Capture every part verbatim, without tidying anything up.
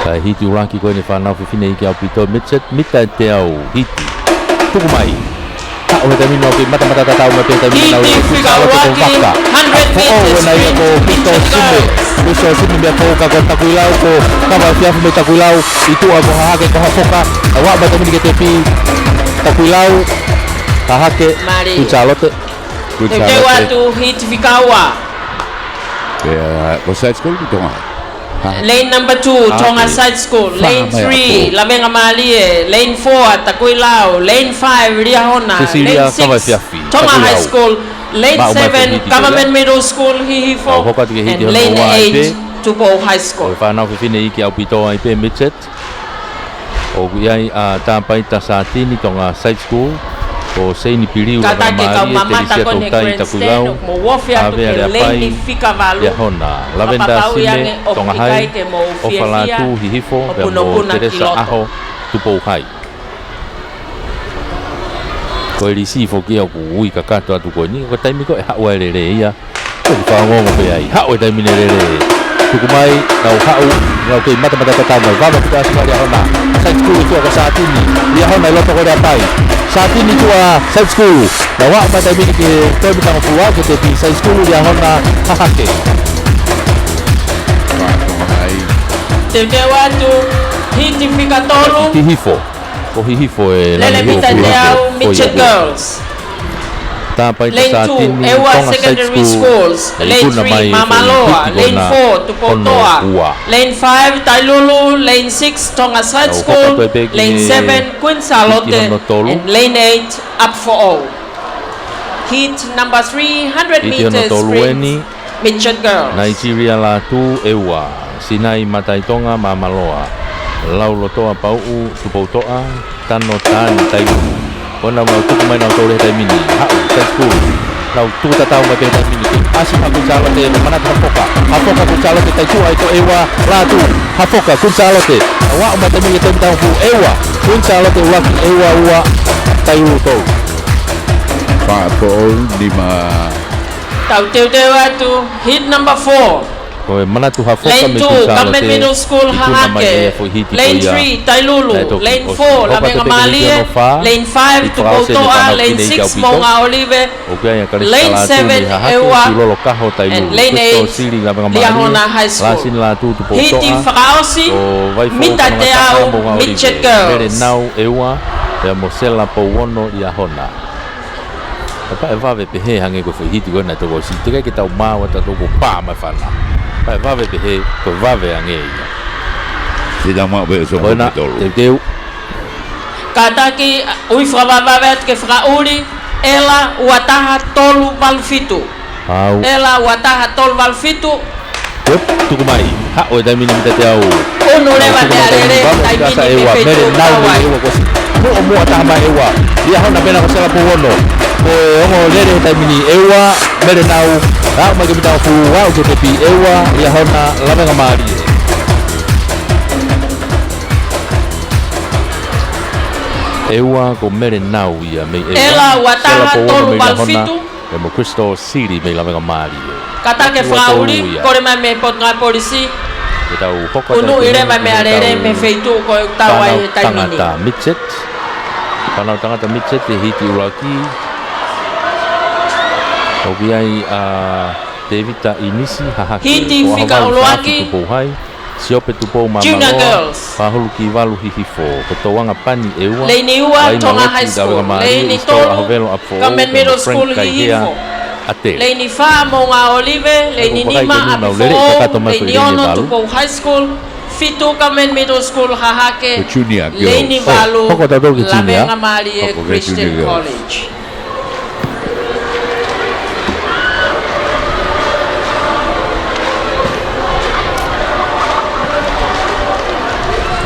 Kae hiti ʻuluaki ko eni fānau fefine ʻi he ʻaupito, Mitchell, mita ʻe teau, hiti. Tuku mai. Haʻu he taimi ni ʻoku kei matamata tatau mai pē taimi ni. Hiti fika ʻuluaki, hundred meters sprint, Mitchell Girls. Mitchell Girls. Mitchell Girls, meʻa ko ka ko Takuilau, ko kava fiafi mei Takuilau, ʻi tuʻa ko Hahake ko Hafoka, ʻa ua mai taimi ni ki he tepi, Takuilau, Hahake, Queen Sālote. Teuteu atu, hiti fika ua. Ko side school ki Tonga. Lane number two, Tonga Side School. Lane three, Lavengamālie. Lane four, Takuilau. Lane five, Liahona. Lane six, Tonga High School. Lane seven, Government Middle School, Hihifo. And Lane eight, Tupou High School. Ko e fānau fefine ʻi he ʻaupito ai pē, Mitchell. ʻOku ʻi ai ʻa Tāpaita Sātini, Tonga Side School, ko Seini Piliu, Lavengamālie, Telisia Toutai, Takuilau, Havea Leapai, Liahona, Lavenda Sime, Tonga High, ʻOfa Lātū, Hihifo, pea mo Telesa ʻAho, Tupou High. Ko e lisi foki ia ʻoku ui kakato atu ko eni, ko e taimi ko ē haʻu ai e lele ia, ʻoku fakaongoongo pē ai. Haʻu e taimi ni e lele. Tuku mai, nau haʻu, nau kei matamata tatau mai. Vave ki he ʻasi mai Liahona. Side school ʻi tuʻa ko Sātini. Liahona ʻi loto ko Leapai. Sātini tuʻa side school. Nau haʻu mai taimi ni ki he toe mitangofulu ki he tepi, side school Liahona, Hahake. Teuteu atu, hiti fika tolu. Hihifo. Ko Hihifo e lele mita ʻe teau, Mitchell Girls. Tāpaita Sātini, Tonga Side School. Lane three, Māmaloa. Lane four, Tupoutoʻa. Lane five, Tailulu. Lane six, Tonga Side School. Lane seven, Queen Sālote. And Lane eight, ʻApifoʻou. Heat number three, hundred meters sprint. Mitchell Girls. Nigeria Lātū, ʻEua. Sinai Mataitonga, Māmaloa. Laulotoa Pauʻu, Tupoutoʻa, Tano Tani, Tailulu. Ko ʻenau nau tuku mai nautolu he taimi ni. Haʻu, side school. Nau tuku tatau mai pē he taimi ni. ʻAsi mai Queen Sālote, manatu Hafoka. Hafoka, Queen Sālote, taituʻa ʻi ko ʻEua, Lātū. Hafoka, Queen Sālote. Nau haʻu mai taimi ni he taimi tau fu, ʻEua. Queen Sālote ʻuluaki, ʻEua ua, Tailulu tolu. Fā, foʻou, nima. Tau teuteu atu, heat number four. Ko e manatu Hafoka mei Queen Sālote, Government Middle School, Hahake. Lane three, Tailulu. Lane four, Lavengamālie. Lane five, Tupoutoʻa. Lane six, Moʻungaʻo ʻOlive. Lane seven, ʻEua. And Lane eight, Liahona High School. Hiti fakaʻosi, mita ʻe teau, Mitchell Girls. Mele Nau, ʻEua, pea mo Sela Pouono, Liahona. Kapau ʻe vave pehē hangē ko e foʻi hiti ko ena ʻe toko siʻi, teʻeki ke tau maʻu ʻa tautolu ko e pā mai fana. Kapau ʻe vave pehē, ko e vave ange ia. Teuteu. Kātaki, ui fakavavevave atu ke fakaʻuli, ʻEla ua taha tolu valu fitu. ʻEla ua taha tolu valu fitu. Tuku mai, haʻu e taimi ni mita ʻe teau. Unu leva mea lele, taimi ni ʻEua, Mele Nau, ʻEua ko e ʻosi. Muʻomuʻa taha mai ʻEua. Liahona pea ko Sela Pouono. Ko e ongo lele he taimi ni ʻEua, Mele Nau. Haʻu mai ki he mitangofulu, haʻu ki he tepi, ʻEua, Liahona, Lavengamālie. ʻEua ko Mele Nau ia mei ʻEua. ʻEla ua taha tolu valu fitu. Pea mo Crystal Sili mei Lavengamālie. Kātaki fakaʻuli, kole mai mei he Potungāue Polisi. Ke tau hoko atu, unuʻi leva mea lele mei he feituʻu ko ē ʻoku tau ai he taimi ni. Mitchell. Fānau tangata Mitchell he hiti ʻuluaki. ʻOku ʻi ai ʻa Tevita ʻInisi, Hahake. Hiti fika ʻuluaki. Tupou High. Siope Tupou, Māmaloa, Pahulu Kivalu, Hihifo, ko Touanga Pani, ʻEua, Lane ua, Tonga High School, Lane tolu, Government Middle School, Hihifo, Lane fā, Moʻungaʻo ʻOlive, Lane nima, ʻApifoʻou, Lane ono, Tupou High School, fitu, Government Middle School, Hahake, Lane valu, Lavengamālie Christian College.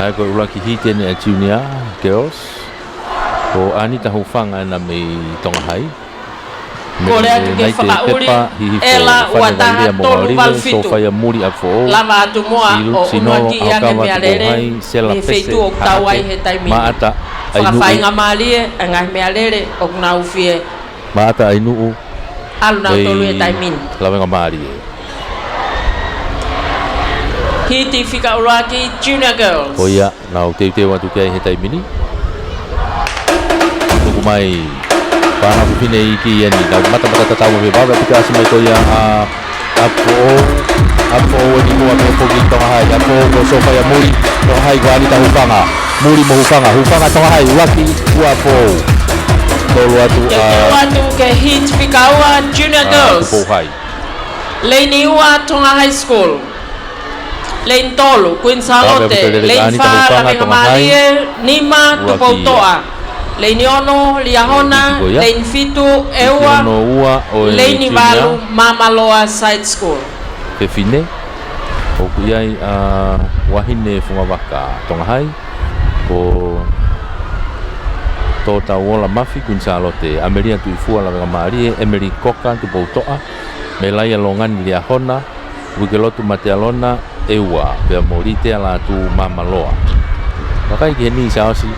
ʻA ia ko e ʻuluaki hiti eni ʻa e Junior Girls. Ko Anita Hufanga ena mei Tonga High. Kole atu ke fakaʻuli, ʻEla ua taha tolu valu fitu. Lava atu muʻa ʻo unuaki ange mea lele mei he feituʻu ʻoku tau ai he taimi ni. Fakafaingamālie e ngaahi mea lele ʻoku nau fie ʻalu nautolu he taimi ni. Lavengamālie. Hiti fika ʻuluaki, Junior Girls. Ko ia, nau teuteu atu ki ai he taimi ni. Tuku mai, fānau fefine iiki eni, nau matamata tatau mo e vave, ʻaupito ʻasi mai ko ia ʻa, ʻa Foʻou, ʻa Foʻou eni mo ʻa Foki Tonga Hai, ʻa Foʻou ko Sofaia Muli, Tonga Hai ko Anita Hufanga, Muli mo Hufanga, Hufanga Tonga Hai, ʻuluaki, ua Foʻou. Tolu atu ʻa, teuteu atu ki he hiti fika ua, Junior Girls. Tupou Hai. Leini ua Tonga High School. Leini tolu, Queen Charlotte. Leini fā, Lavengamālie, nima, Tupoutoʻa. Leini ono, Liahona. Leini fitu, ʻEua. Leini valu, Māmaloa Side School. Fefine, ʻoku ʻi ai ʻa Vahine Fungavaka Tonga Hai, ko Tōtauola Mafi, Queen Charlotte, ʻAmelia Tuʻifua, Lavengamālie, Emily Koka, Tupoutoʻa, Melaia Longani, Liahona, Uikelotu Matealona, ʻEua, pea mo Litea Lātū, Māmaloa. Vakai ki heni Siaosi,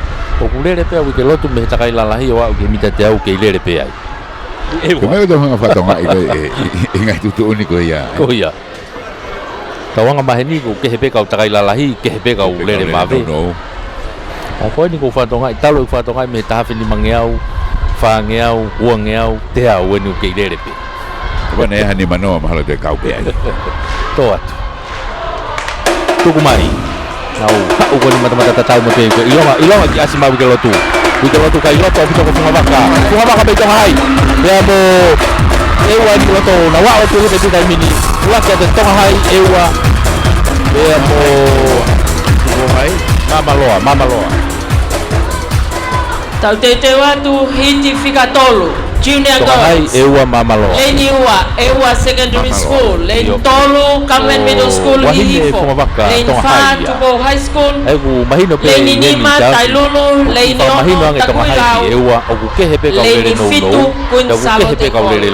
ʻoku lele pē ʻa Uikelotu mei he takai lalahi ʻo aʻu ki he mita teau kei lele pē ai. ʻEua. Ko e meʻa ko e tau hanga fakatokangaʻi ko e, e, e, e ngaahi tuʻutuʻuni ko ia. Ko ia. Tau anga maheni ʻoku kehe pē kau takai lalahi, kehe pē kau lele vave. Nounou. ʻA ko eni ʻoku ou fakatokangaʻi, talu ʻeku fakatokangaʻi mei he taha afe nimangeau, fāngeau, uangeau, teau eni ʻoku kei lele pē. Ko ʻene ʻaho ni manoa mahalo te kau pē ai. Tō atu. Tuku mai. Nau haʻu ko eni matamata tatau mo pē ko e ʻilonga, ʻilonga ki ʻasi mai Uikelotu. Uikelotu kai loto ʻaupito ko Fungavaka. Fungavaka mei Tonga Hai. Pea mo ʻEua eni loto, nau aʻu atu he taimi ni. ʻUluaki ʻa e Tonga Hai, ʻEua. Pea mo Māmaloa, Māmaloa. Tau teuteu atu hiti fika tolu, Junior Girls. Tonga Hai, ʻEua, Māmaloa. Leini ua, ʻEua Secondary School. Leini tolu, Government Middle School, Hihifo. Leini fā, Tupou High School. Leini nima, Tailulu. Leini ono, Takuilau. Leini fitu, Queen Charlotte College.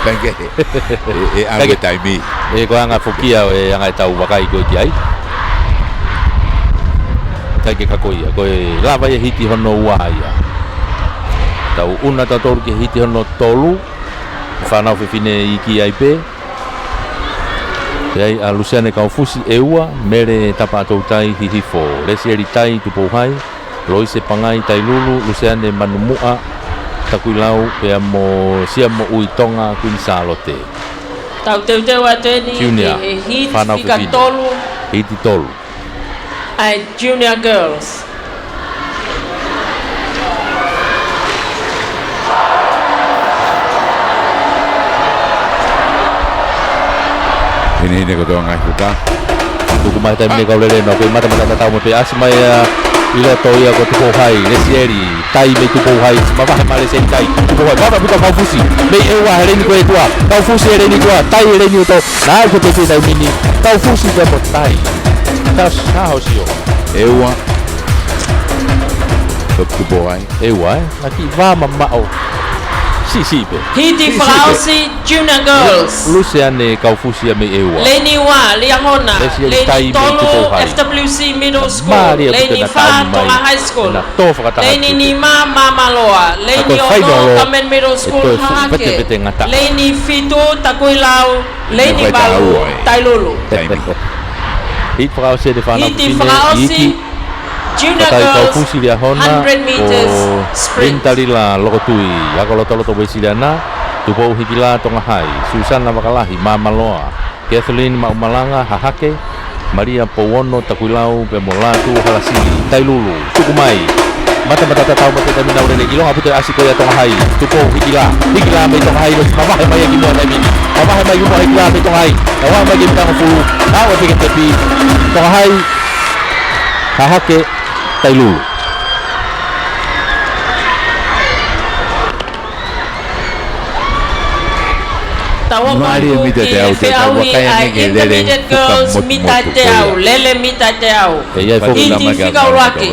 Thank you. E, e, ʻa e taimi. E, ko e anga foki ia, e anga e tau vakai ko ē ki ai. Kae kehe ka ko ia, ko e lava ia hiti hono ua ia. Tau ʻunu tautolu ki he hiti hono tolu. Fānau fefine iiki ai pē. Pea ʻi ai ʻa Luseane Kaufusi, ʻEua, Mele Tapatoutai, Hihifo, Lesieli Tai, Tupou Hai, Loise Pangai, Tailulu, Luseane Manumuʻa, Takuilau, pea mo Siamoʻui Tonga, Queen Charlotte. Tau teuteu atu eni ki he hiti fika tolu. Hiti tolu. ʻA e Junior Girls. Hinehine kotoa ngaahi kuta. Tuku mai taimi ni kau lele nau, ko e matamata tatau mo pē ʻasi mai ʻa, ʻi loto ia ko Tupou Hai, Lesieli Tai mei Tupou Hai, mavahe mai Lesieli Tai, Tupou Hai, mavahe puta Kaufusi, mei ʻEua he leini ko ē tuʻa, Kaufusi he leini tuʻa, Tai he leini ʻoto, naʻe ko e taimi ni, Kaufusi pea mo Tai. Tau sio. ʻEua. Tupou Hai. ʻEua, ē? Naʻe kiʻi vā mamaʻo. Siʻisiʻi pē. Hiti fakaʻosi, Junior Girls. Luseane Kaufusi ia mei ʻEua. Leini ua, Liahona. Leini tolu, F W C Middle School. Leini fā, Tonga High School. Leini nima, Māmaloa. Leini ono, Government Middle School, Hahake. Leini fitu, Takuilau. Leini valu, Tailulu. Hiti fakaʻosi ʻa e fānau fefine iiki. Junior Girls, Kaufusi, Liahona, hundred meters sprint. Linda Lila Lokotui, Ako Lotoloto Uēsiliana, Tupou Hikila, Tonga Hai, Susana Vakalahi, Māmaloa, Kathleen Maʻumalanga, Hahake, Malia Pouono, Takuilau, pea mo Lātū Halasili, Tailulu, tuku mai. Matamata tatau mo pē taimi nau lele, ʻilonga ʻaupito e ʻasi ko ia Tonga Hai, Tupou Hikila, Hikila mei Tonga Hai, losi mavahe mai ki muʻa taimi ni. Mavahe mai ki muʻa Hikila mei Tonga Hai, mavahe mai ki muʻa ngofulu, ʻa ua peke tepi, Tonga Hai, Hahake, Tailulu. Tau ō mai ki he feʻauhi ʻa e Intermediate Girls, mita teau, lele mita teau. Hiti fika ʻuluaki.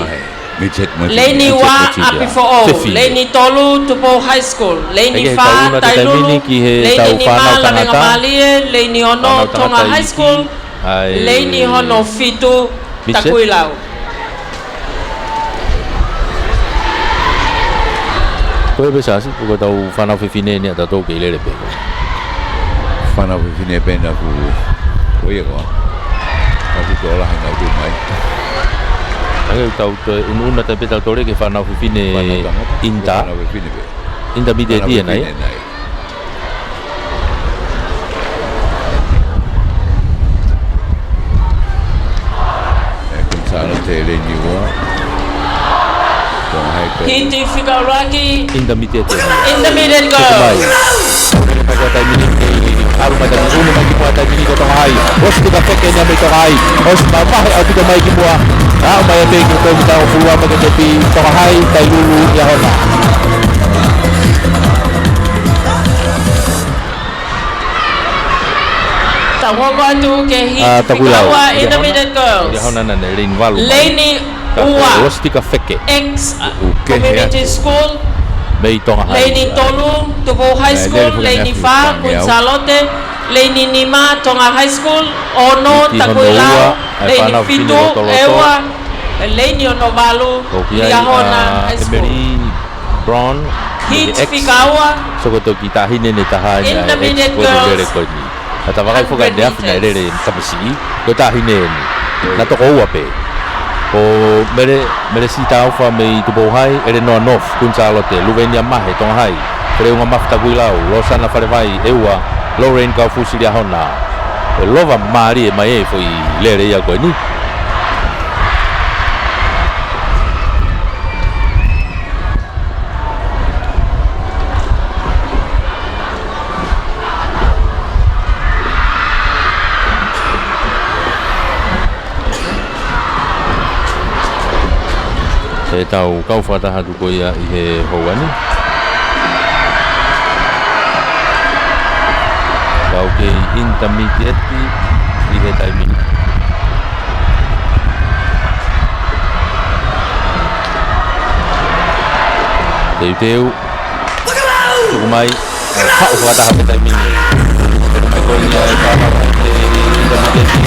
Leini ua, ʻApifoʻou. Leini tolu, Tupou High School. Leini fā, Tailulu. Leini nima, Lavengamālie. Leini ono, Tonga High School. Leini hono fitu, Takuilau. Ko e pē Siaosi, ko e tau fānau fefine ni ʻa tautolu kei lele pē. Fānau fefine pē naʻa ku, ko ia ko. Ola he ngau tu mai. Hangē ʻoku tau toe ʻunuʻunu atu pē tau toe lele ki he fānau fefine. Fānau tangata. Inter. Fānau fefine pē. Inter mitieti ʻena ia. Fānau fefine ʻena ia. ʻE, Kuini Sālote leini ua. Tonga Hai pē. Hiti fika ʻuluaki. Inter mitieti. Inter mitieti. Tuku mai. Girls. Ko e taimi ni, ʻalu mai taimi ni, ʻunu mai ki muʻa taimi ni ko Tonga Hai. Losi tika feke ʻeni mei Tonga Hai. Losi mavahe ʻaupito mai ki muʻa. Aʻu mai pē ki he toko hongofulu mā ua mai ki he tepi, Tonga Hai, Tailulu, Liahona. Tau hoko atu ki he hiti fika ua, Inter mitieti girls. Liahona naʻe leini valu mai. Leini ua. Ka ko e losi tika feke. X, Community School. Mei Tonga Hai. Leini tolu, Tupou High School. Leini fā, Kuini Sālote. Leini nima, Tonga High School. Ono, Takuilau. Hiti hono ua, ʻa e fānau fefine lotoloto. Leini fitu, ʻEua. Leini ono valu, Liahona High School. Emily Brown, hiti fika ua. Soko toki taʻahine ʻeni ʻe taha ʻeni ʻa e X ko e lele ko eni. Naʻa ta vakai foki ʻanenai ʻa e lele ʻa e tamasiʻi, ko e taʻahine ʻeni. Naʻa toko ua pē. Ko Mele, Mele Sitaufa mei Tupou Hai, ʻElenoa North, Kuini Sālote, Luvenia Mahe, Tonga Hai, Feleunga Mafi, Takuilau, Losana Falevai, ʻEua, Lorraine Kaufusi, Liahona. ʻE lova mālie mai e foʻi lele ia ko eni. ʻE tau kau fakataha atu ko ia ʻi he houa ni. Kau kei intermediate ʻi he taimi ni. Teuteu. Tuku mai. Haʻu fakataha pē taimi ni. Tuku mai ko ia e kama e intermediate.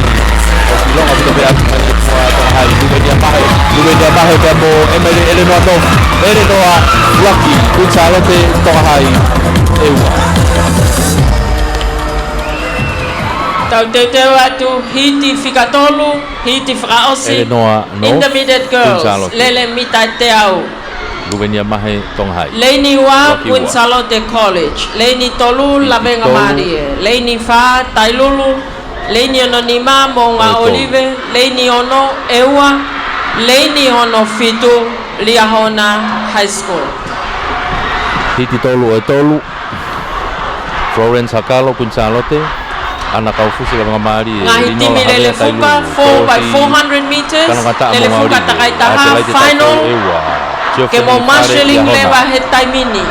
ʻOsi longa ʻaupito pē atu mai ki muʻa Tonga Hai. Luvenia Mahe. Luvenia Mahe pea mo Emily ʻElenoa North. ʻElenoa ʻuluaki. Kuini Sālote, Tonga Hai ʻEua. Tau teuteu atu hiti fika tolu, hiti fakaʻosi. ʻElenoa North, intermediate girls, Kuini Sālote. Lele mita ʻe teau. Luvenia Mahe, Tonga Hai. Leini ua, ʻUluaki Kuini Sālote College. Leini tolu, Lavengamālie. Leini fā, Tailulu. Leini ono nima, Moʻunga ʻOlive. Leini ono, ʻEua. Leini ono fitu, Liahona High School. Hiti tolu ʻe tolu. Florence Hakalo, Kuini Sālote. ʻAna Kaufusi, Lavengamālie. Ngaahi timi lele fuka, four by four hundred meters, lele fuka takai taha, final. Ke mo marshalling leva he taimi ni.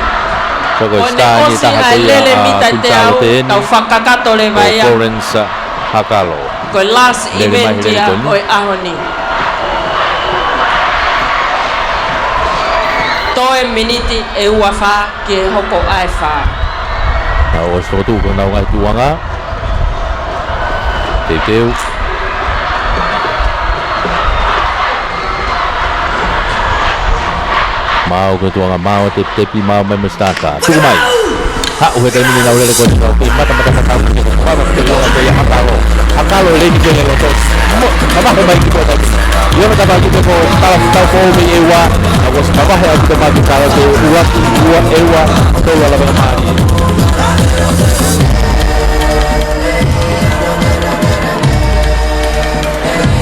Ko ʻene ʻosi ʻa e lele mita ʻe teau, tau fakakakato leva ia. Florence Hakalo. Ko e last event ia ʻo e ʻaho ni. Toe miniti ʻe ua fā ke hoko ʻa e fā. Nau ʻosi fokotuʻu ko ʻenau ngaahi tuʻuʻanga. Teuteu. Maau ko e tuʻuʻanga, maau e tepitepi, maau mai mo e sitaka. Tuku mai. Haʻu he taimi ni ʻenau lele ko eni, kei matamata fakau ke ko e kama ke lele ko ia Hakalo. Hakalo leini ko eni loto. Mo, mavahe mai ki ko e taimi. ʻI hono tapa ki ko e kala fakau ko mei ʻEua. Naʻe ʻosi mavahe ʻaupito mai ki Sālote, ʻuluaki, ua, ʻEua, tolu ʻa Lavengamālie.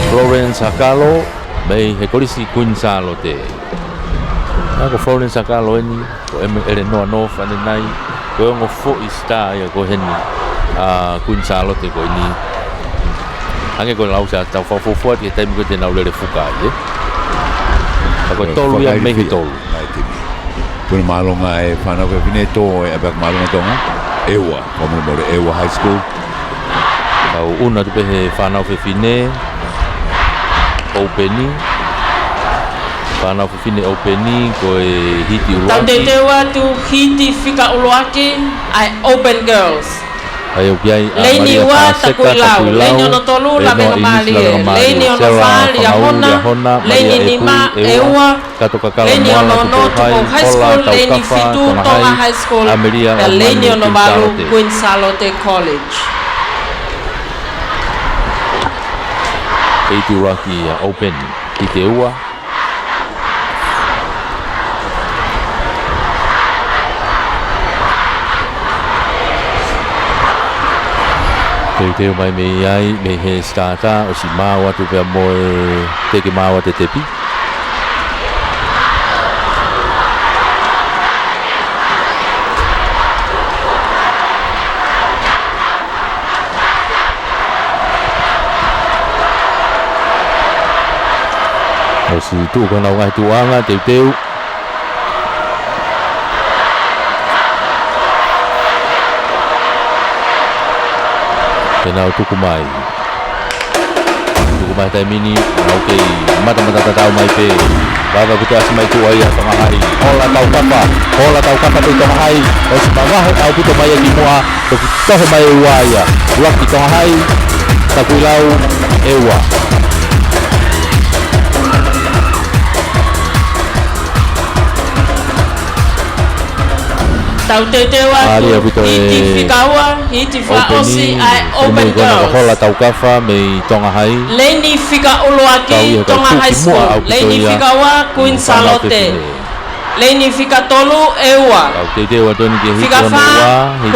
Florence Hakalo, mei he Kolisi Kuini Sālote. ʻA ko Florence Hakalo eni, ko ʻEme-, ʻElenoa North ʻanenai, ko e ongo foʻi star ia ko eni ʻa Kuini Sālote ko eni. Hangē ko e lau ʻa e tau fakafuofua ki he taimi ko ē te nau lele fuka ai, ē. ʻA ko e tolu ia mei he tolu. Ko ʻene mālōlō e fānau fefine tō e ʻapiako māʻolunga Tonga. ʻEua, ko mole mole ʻEua High School. Tau ʻunu atu pē he fānau fefine open. Fānau fefine open, ko e hiti ʻuluaki. Tau teuteu atu hiti fika ʻuluaki, ʻa e open girls. ʻA ia ʻoku ʻi ai ʻa Malia Paseka, Takuilau. Leini ua, Takuilau. Leini ono tolu, Lavengamālie. Leini ono fā, Liahona. Leini nima, ʻEua. Kato Kakala, Moana, Tupou High School, Tupou High School, Kola, leini fitu, Tonga High School, Amelia, pea leini ono valu, Kuini Sālote College. Pei tuʻuaki ʻa Open, hiti ua. Teuteu mai mei ai, mei he starter, ʻosi maau atu pea mo e teke maau ʻa e tepi. ʻOsi tuʻu ko honau ngaahi tuʻuʻanga, teuteu. Ke nau tuku mai. Tuku mai taimi ni, nau kei matamata tatau mai pē. Vave ʻaupito ʻasi mai tuʻa ia Tonga Hai. Hola Taukapa, hola Taukapa pē Tonga Hai. ʻOsi mavahe ʻaupito mai ia ki muʻa. Toki toho mai ʻe ua ia. Ua ki Tonga Hai, Takuilau ʻe ua. Tau teuteu atu, hiti fika ua, hiti fakaʻosi ʻa e Open Girls. Hola Taukapa mei Tonga Hai. Leini fika ʻuluaki, Tonga High School. Leini fika ua, Queen Sālote. Leini fika tolu ʻe ua. Fika fā,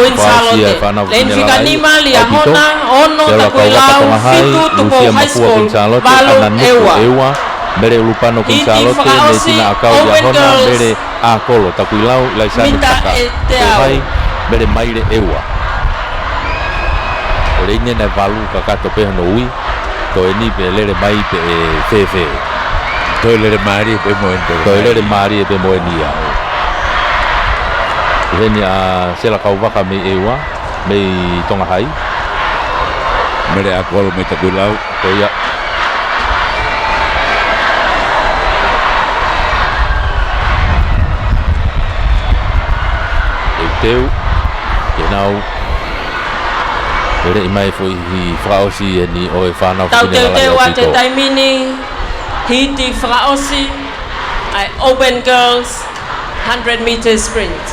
Queen Sālote. Leini fika nima, Liahona, ono, Takuilau, fitu, Tupou High School, valu ʻe ua. Mele ʻUlupano, Queen Sālote, Netina ʻAkau, Liahona, Mele ʻAkolo, Takuilau, Laisane Saka, Tupou High, Mele Maile ʻe ua. Ko e leini ʻe valu kakato pē hono ui. Ko eni pē lele mai pē ʻe fēfē. Toe lele mālie pē mo eni. Toe lele mālie pē mo eni ia. Heni ʻa Sela Kauvaka mei ʻEua, mei Tonga Hai. Mele ʻAkolo mei Takuilau. Ko ia. Teuteu. Ke nau lele mai foʻi hiti fakaʻosi eni ʻo e fānau fefine lalahi ʻaupito. Tau teuteu atu he taimi ni, hiti fakaʻosi ʻa e Open Girls hundred meter sprint.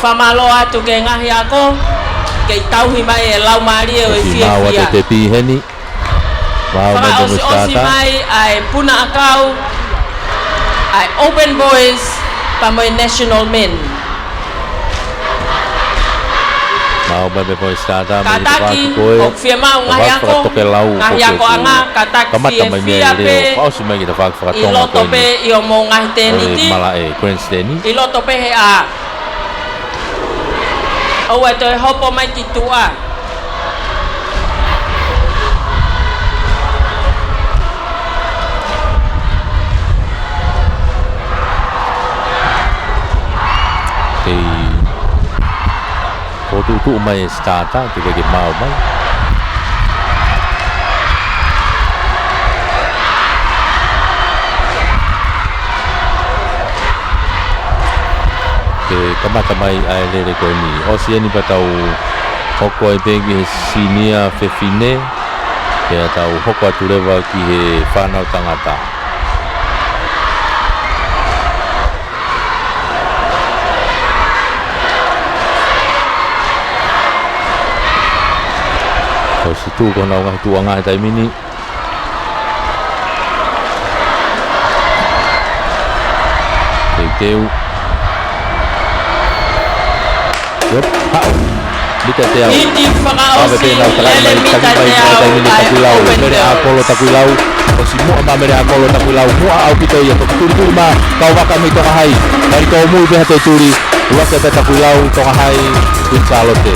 Fakamālō atu ki he ngaahi ako, kei tauhi mai e laumālie ʻo e fiefia. Tepi heni. Fakaʻosiʻosi mai ʻa e puna ʻakau, ʻa e Open Boys, pea mo e National Men. Kātaki, ʻoku fiemaʻu ngaahi ako, ngaahi akoʻanga, kātaki fiefia pē ʻi loto pē ʻi hoʻomou ngaahi tēniti, ʻi loto pē he ʻā. ʻOua ʻe toe hopo mai ki tuʻa. Kei fokotuʻutuʻu mai e starter, teʻeki ke maau mai. Ke kamata mai ʻa e lele ko eni. ʻOsi eni pea tau hoko ai pē ki he senior fefine. Pea tau hoko atu leva ki he fānau tangata. ʻOsi tuʻu ko honau ngaahi tuʻuʻanga he taimi ni. Teuteu. Yep, haʻu. Mita teau. Hiti fakaʻosi, lele mita teau ʻa e Open Girls. Mele ʻAkolo Takuilau. ʻOsi muʻa mai Mele ʻAkolo Takuilau. Muʻa ʻaupito ia, toki tulituli mai Kauvaka mei Tonga Hai. Mali tōmui pē ha toe tuli. ʻUluaki pē Takuilau, Tonga Hai, Queen Sālote.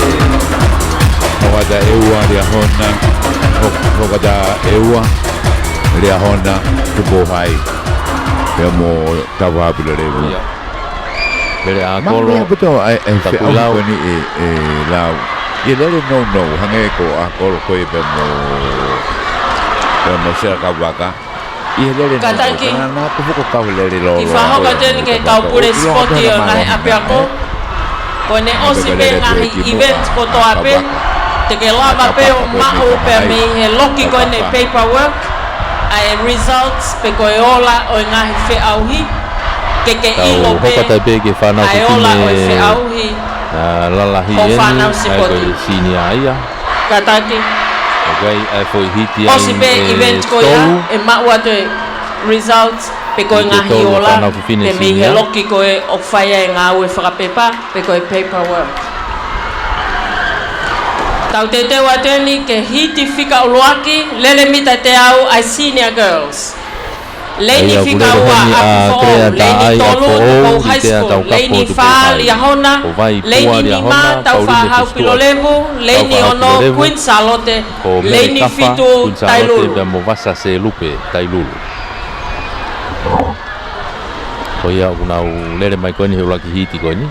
Hokata ʻEua, Liahona. Hok-, hokata ʻEua, Liahona, Tupou Hai. Pea mo Tauhaʻa Puleleu. Ia. Mele ʻAkolo, Takuilau. Mangi ʻaupito ʻa e, ʻa e feʻauhi ko eni ʻe, ʻe Lau. ʻI he lele nounou, hangē ko ʻAkolo ko ē pea mo, pea mo Sela Kauvaka. ʻI he lele nounou, kātaki. Ka naʻa, naʻa ku fuko kau he lele lōloa. Kiʻi fakahoko atu eni ki he kau pule sipoti ʻo e ngaahi ʻapiako. Ko ʻene ʻosi pē ngaahi event kotoa pē. Te ke lava pē ʻo maʻu pē mei he loki ko eni paperwork, ʻa e results pe ko e ola ʻo e ngaahi feʻauhi. Ke ke ʻilo pē ʻa e ola ʻo e feʻauhi. Lalahi eni, ʻa e ko e senior ia. Kātaki. ʻOku ʻi ai e foʻi hiti ʻosi ai pē e event ko ia, tolu. ʻE maʻu atu e results, pe ko e ngaahi ola, fānau fefine pe mei he senior. Loki ko ē ʻoku fai ai e ngāue fakapepa, pe ko e paperwork. Tau teuteu atu eni ki he hiti fika ʻuluaki, lele mita ʻe teau ʻa e senior girls. Leini fika ua, ʻApifoʻou. Leini tolu, Tupou High School. Leini fā, Liahona. Leini nima, Taufaʻāhau Pilolevu. Leini ono, Queen Sālote. Leini fitu, Tailulu. Ko ia ʻoku nau lele mai ko eni he ʻuluaki hiti ko eni.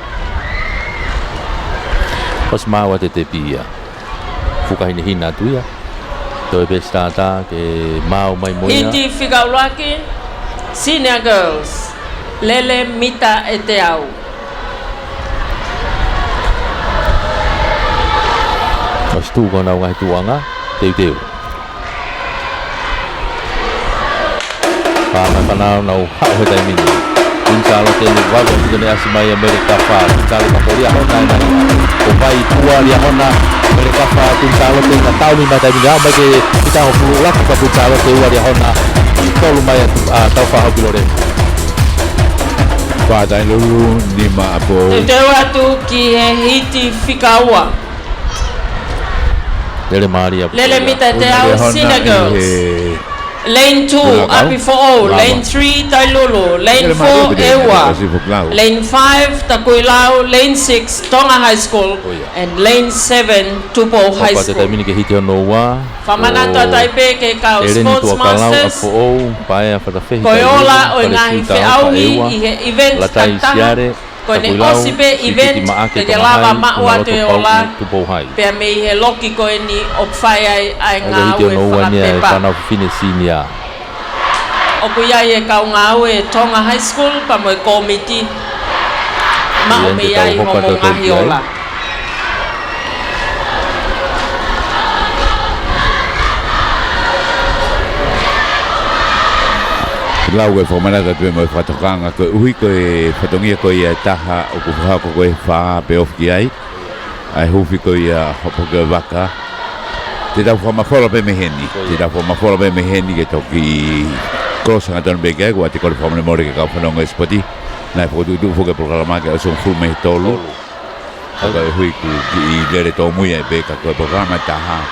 ʻOsi maʻu atu e tepi ia. Fuka hinehina atu ia. Toe pē sitātā ke maau mai mo ia. Hiti fika ʻuluaki, senior girls. Lele mita ʻe teau. ʻOsi tuʻu ko ʻenau ngaahi tuʻuʻanga, teuteu. Pā mai fānau nau haʻu he taimi ni. Queen Sālote ʻene vave ʻo pito ne ʻasi mai ʻa Mele Kafa. Tali ka ko Liahona ena. Ko vai tua Liahona. Mele Kafa, Queen Sālote na taumi mai taimi ni. Aʻu mai ke kita ho pulu laki ka Queen Sālote ua Liahona. Tolu mai ʻa, ʻa Taufaʻāhau Pilolevu. Fā Tailulu, nima ʻApifoʻou. Teuteu atu ki he hiti fika ua. Lele mālie. Lele mita ʻe teau, senior girls. Lane two, ʻApifoʻou. Lane three, Tailulu. Lane four, ʻEua. Lane five, Takuilau. Lane six, Tonga High School. And Lane seven, Tupou High School. Fakamanatu atu ai pē ki he kau Sports Masters. Ko e ola ʻo e ngaahi feʻauhi ʻi he event takitaha. Ko ʻene ʻosi pē event te ke lava maʻu atu e ola pea mei he loki ko eni ʻoku fai ai ʻa e ngāue fakapepa. ʻOku ʻi ai e kau ngāue Tonga High School pea mo e kōmiti maʻu mei ai hoʻomou ngaahi ola. Lau e fakamanatu atu pē mo e fakatokanga koeʻuhi ko e fatongia ko ia ʻe taha ʻoku fakahoko ko e fā pe ofi ki ai. ʻA e huufi ko ia hopo ki he vaka. Te tau fakamafola pē mei heni. Te tau fakamafola pē mei heni ke toki close hangatonu pē ki ai, ʻoku ʻoatu e kole fakamolemole ki he kau fanongo e sipoti. Naʻe fokotuʻutuʻu foki e polokalama ke ʻosi hongofulu mei he tolu. Ka ko e hui ʻoku kiʻi lele tōmui ai pē ka ko e polokalama ʻe taha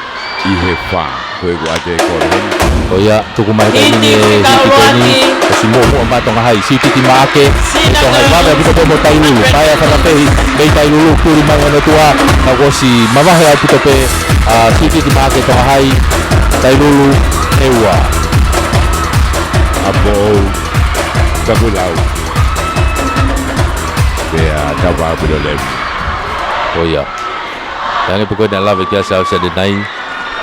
ʻi he fā. Ko e ʻoku ʻoatu e kole heni. Ko ia, tuku mai taimi ni e hiti ko eni, ʻosi muʻomuʻa mai Tonga Hai, sititi maʻake, Tonga Hai, vave ʻaupito pē mo Tailulu, paea fakapehi, mei Tailulu, tuli mai hono tuʻa, ka kuo ʻosi mavahe ʻaupito pē, ʻa, sititi maʻake Tonga Hai, Tailulu, ʻEua. ʻApifoʻou, Takuilau. Pea Taufaʻāhau Pilolevu. Ko ia. Hangē pē ko ʻena lave ki ai ʻa Sāsā ʻanenai.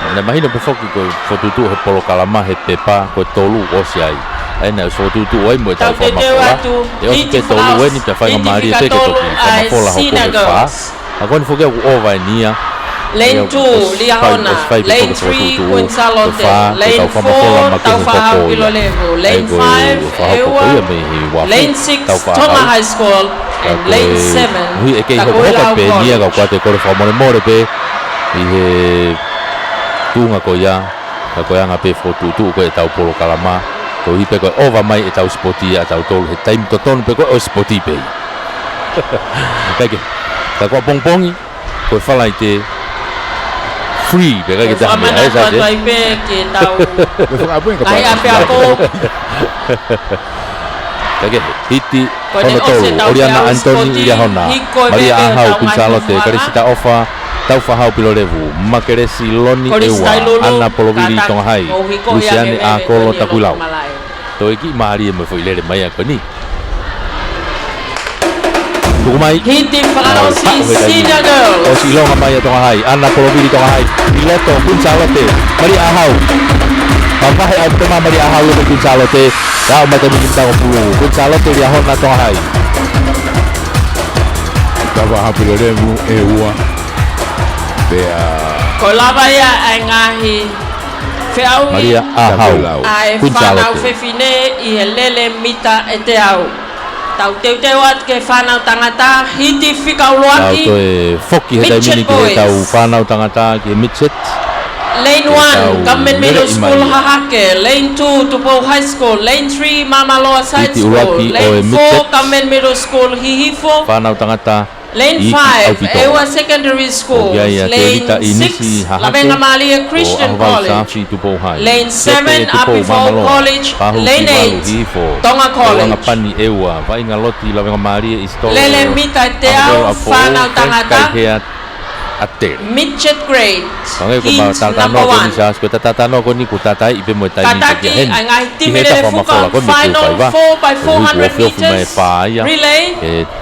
Naʻe mahino pē foki ko e fokotuʻutuʻu he polokalama he pepa ko e tolu ʻosi ai. ʻA ia naʻe ʻosi fokotuʻutuʻu ai mo ʻetau fakamafola. ʻE ʻosi pē tolu eni pea faingamālie pē ke toki fakamafola hoʻo ko e fā. ʻA ko eni foki ʻoku ʻova eni ia. Lane two, Liahona. Lane three, Queen Sālote. Ia, ʻosi fai, ʻosi fai pē foki fokotuʻutuʻu ko e fā, ko ʻetau fakamafola makehe hoko ia. Lane four, Taufaʻāhau Pilolevu. Lane five, ʻEua. Lane six, Tonga High School. And Lane seven, Takuilau. Ka ko e hui ʻe kei hokohoko pē eni ia ka ʻoku ʻoatu e kole fakamolemole pē ʻi he tuʻunga ko ia, ka ko e anga pē fokotuʻutuʻu ko ē ʻetau polokalama, koeʻuhi pē ko e ʻova mai ʻetau sipoti ʻatautolu he taimi totonu pē ko ē ʻo e sipoti pē. Kae kehe, ka ko ʻapongipongi, ko e Falaite free pē, ʻikai ke taha meʻa, ʻe Sāsā. Ko e fakaʻamu ia ka ngaahi ʻapiako. Kae kehe, hiti hono tolu, ʻOliana ʻAnitoni, Liahona, Malia ʻĀhau, Queen Sālote, Kalisi Taʻofa, Taufaʻāhau Pilolevu, Makelesi Loni, ʻEua, ʻAna Polovili, Tonga Hai, Lusiane ʻAkolo, Takuilau. Toe kiʻi mālie mo e foʻi lele mai ʻa ko eni. Tuku mai. Hiti fakaʻosi, Senior Girls. ʻOsi ʻilonga mai ʻa Tonga Hai, ʻAna Polovili Tonga Hai, ʻi loto, Queen Sālote, Malia ʻĀhau. Mavahe ʻaupito mai Malia ʻĀhau ʻi loto Queen Sālote, ʻo aʻu mai taimi ni ki he tango pulu, Queen Sālote, Liahona, Tonga Hai. Taufaʻāhau Pilolevu, ʻEua. Pea ko e lava ia ʻa e ngaahi feʻauhi Malia ʻĀhau, ʻa e fānau fefine ʻi he lele mita ʻe teau. Tau teuteu atu ki he fānau tangata, hiti fika ʻuluaki. Tau toe foki he taimi ni ki heʻetau fānau tangata ki he midget. Lane one, Government Middle School, Hahake. Lane two, Tupou High School. Lane three, Māmāloa Side School. Lane four, Government Middle School, Hihifo. Fānau tangata Lane five, ʻEua Secondary School. Lane six, Lavengamālie Christian College. Lane seven, ʻApifoʻou College. Lane eight, Tonga College. Lele mita ʻe teau, fānau tangata. Midget grade, heat number one. Kātaki ʻa e ngaahi timi lele fuka, final four by four hundred meters relay.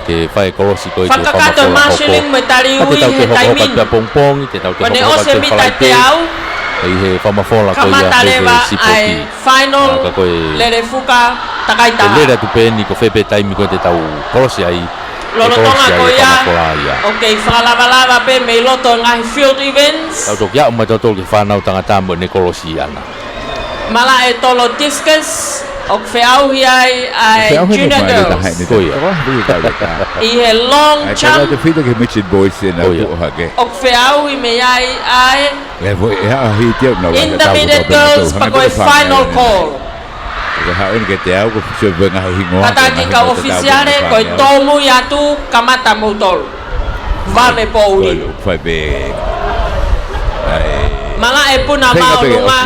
Ke fai e kolosi ko ē ki he famafola hoko. Fakakakato e marshalling mo e taliui he taimi ni. Ko ʻene ʻosi e mita ʻe teau, ʻi he famafola ko ia he sipoti. Final lele fuka takaitaha. Lele atu pē eni ko fē pē taimi ko ē te tau kolosi ai. Lolotonga ko ia, ʻoku kei fakalavalava pē mei loto e ngaahi field events. Tau toki aʻu mai tautolu ki he fānau tangata mo ʻene kolosi ʻaʻana. Malaʻe tolo discus, ʻoku feʻauhi ai ʻa e junior girls. Ko ia. ʻI he long jump, ʻoku feʻauhi mei ai ʻa e intermediate girls, pea ko e final call. Kātaki kau ʻōfisiale, ko e tōmui atu, kamata moutolu. Vave poʻuli. Malaʻe puna māʻolunga.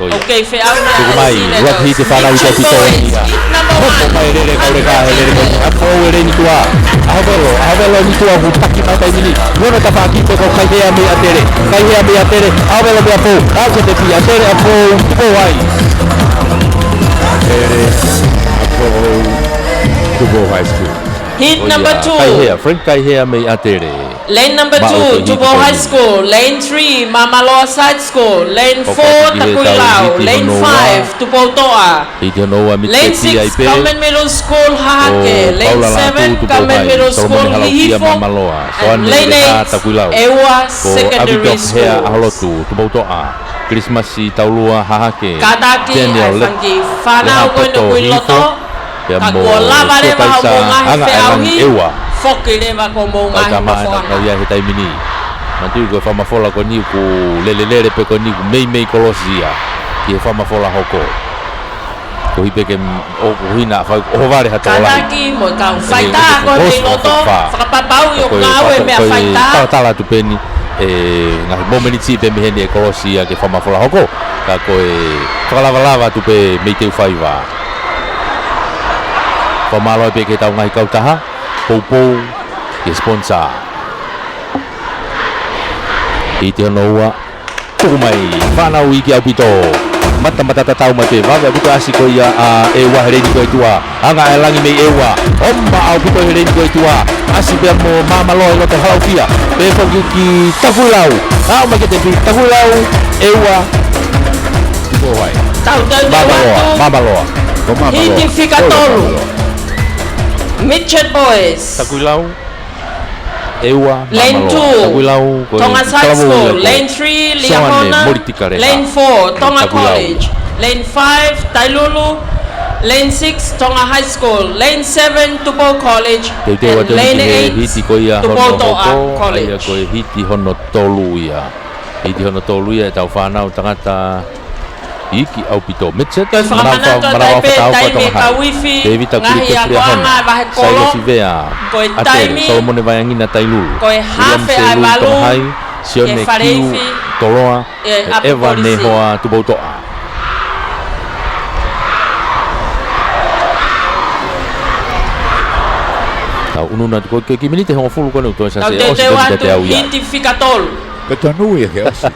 ʻOku kei feʻauhi ʻa e senior girls. Midget boys, heat number one. Hopo mai e lele, kauleka he lele ko ē. ʻApifoʻou e lele ʻi tuʻa. ʻAhovelo, ʻAhovelo ʻi tuʻa, kuo taki mai taimi ni. Hono tafaʻaki pē ko Kaihea mei ʻAtele. Kaihea mei ʻAtele. ʻAhovelo mei ʻApifoʻou. Aʻu ki he tepi, ʻAtele, ʻApifoʻou, Tupou High. ʻAtele, ʻApifoʻou, Tupou High School. Heat number two. Kaihea, Frank Kaihea mei ʻAtele. Lane number two, Tupou High School. Lane three, Māmāloa Side School. Lane four, Takuilau. Lane five, Tupoutoʻa. Lane six, Government Middle School, Hahake. Lane seven, Government Middle School, Hihifo. And Lane eight, ʻEua Secondary School. Christmas Taulua, Hahake. Kātaki ʻa e fanga kiʻi fānau ko eni ʻoku ʻi loto. Ka kuo lava leva hoʻomou ngaahi feʻauhi, foki leva ki hoʻomou ngaahi nofoʻanga. Manatuʻi ko e famafola ko eni ʻoku lelelele pē ko eni ʻoku meimei kolosi ia ki he famafola hoko. Koeʻuhi pē ke m-, ʻo, ʻuhinga fai, ʻohovale ha tokolahi. Kātaki mo e kau faitā ko eni ʻi loto, fakapapauʻi ʻoku ngāue meʻa faitā. Talatala atu pē eni, ʻe, ngaahi momeniti pē mei heni ʻe kolosi ia ki he famafola hoko. Ka ko e fakalavalava atu pē mei Teufaiva. Fakamālō pē ki heʻetau ngaahi kautaha, poupou, ki he sponsor. Heat hono ua, tuku mai, fānau iiki ʻaupito. Matamata tatau mai pē, vave ʻaupito ʻasi ko ia ʻa ʻEua he leni ko ē ʻi tuʻa. Anga e langi mei ʻEua. ʻOmai ʻaupito he leni ko ē ʻi tuʻa. ʻAsi pea mo Māmāloa ʻi loto, Halaufia. Pea foki ki Takuilau. Aʻu mai ki he tepi, Takuilau, ʻEua. Tau tau Māmāloa, atu. Māmāloa. Hiti fika tolu. Midget Boys. Takuilau. ʻEua, Māmāloa. Lane two, Takuilau, ko e Tonga Side School. Lane three, Liahona. Lane four, Tonga College. Lane five, Tailulu. Lane six, Tonga High School. Lane seven, Tupou College. And Lane eight, Tupoutoʻa College. Ko e hiti hono tolu ia. Hiti hono tolu ia ʻetau fānau tangata iiki ʻaupito. Midget, ko e fakamanatu atu ai pē taimi ka uifi, Tēvita Kulikefu Liahona, Vahe Kolo, Sailosi Vea, ko e taimi, Solomone Vaiangina Tailulu, ko e hafe ai valu, Sione Kiu Toloa, ʻe ʻEva Nehoa Tupoutoʻa. Tau ʻunuʻunu atu ko e kiʻi miniti hongofulu ko eni ʻoku toe sasē ʻosi pē ʻi he teau ia. Hiti fika tolu. Ko e tonu ia ke ʻosi.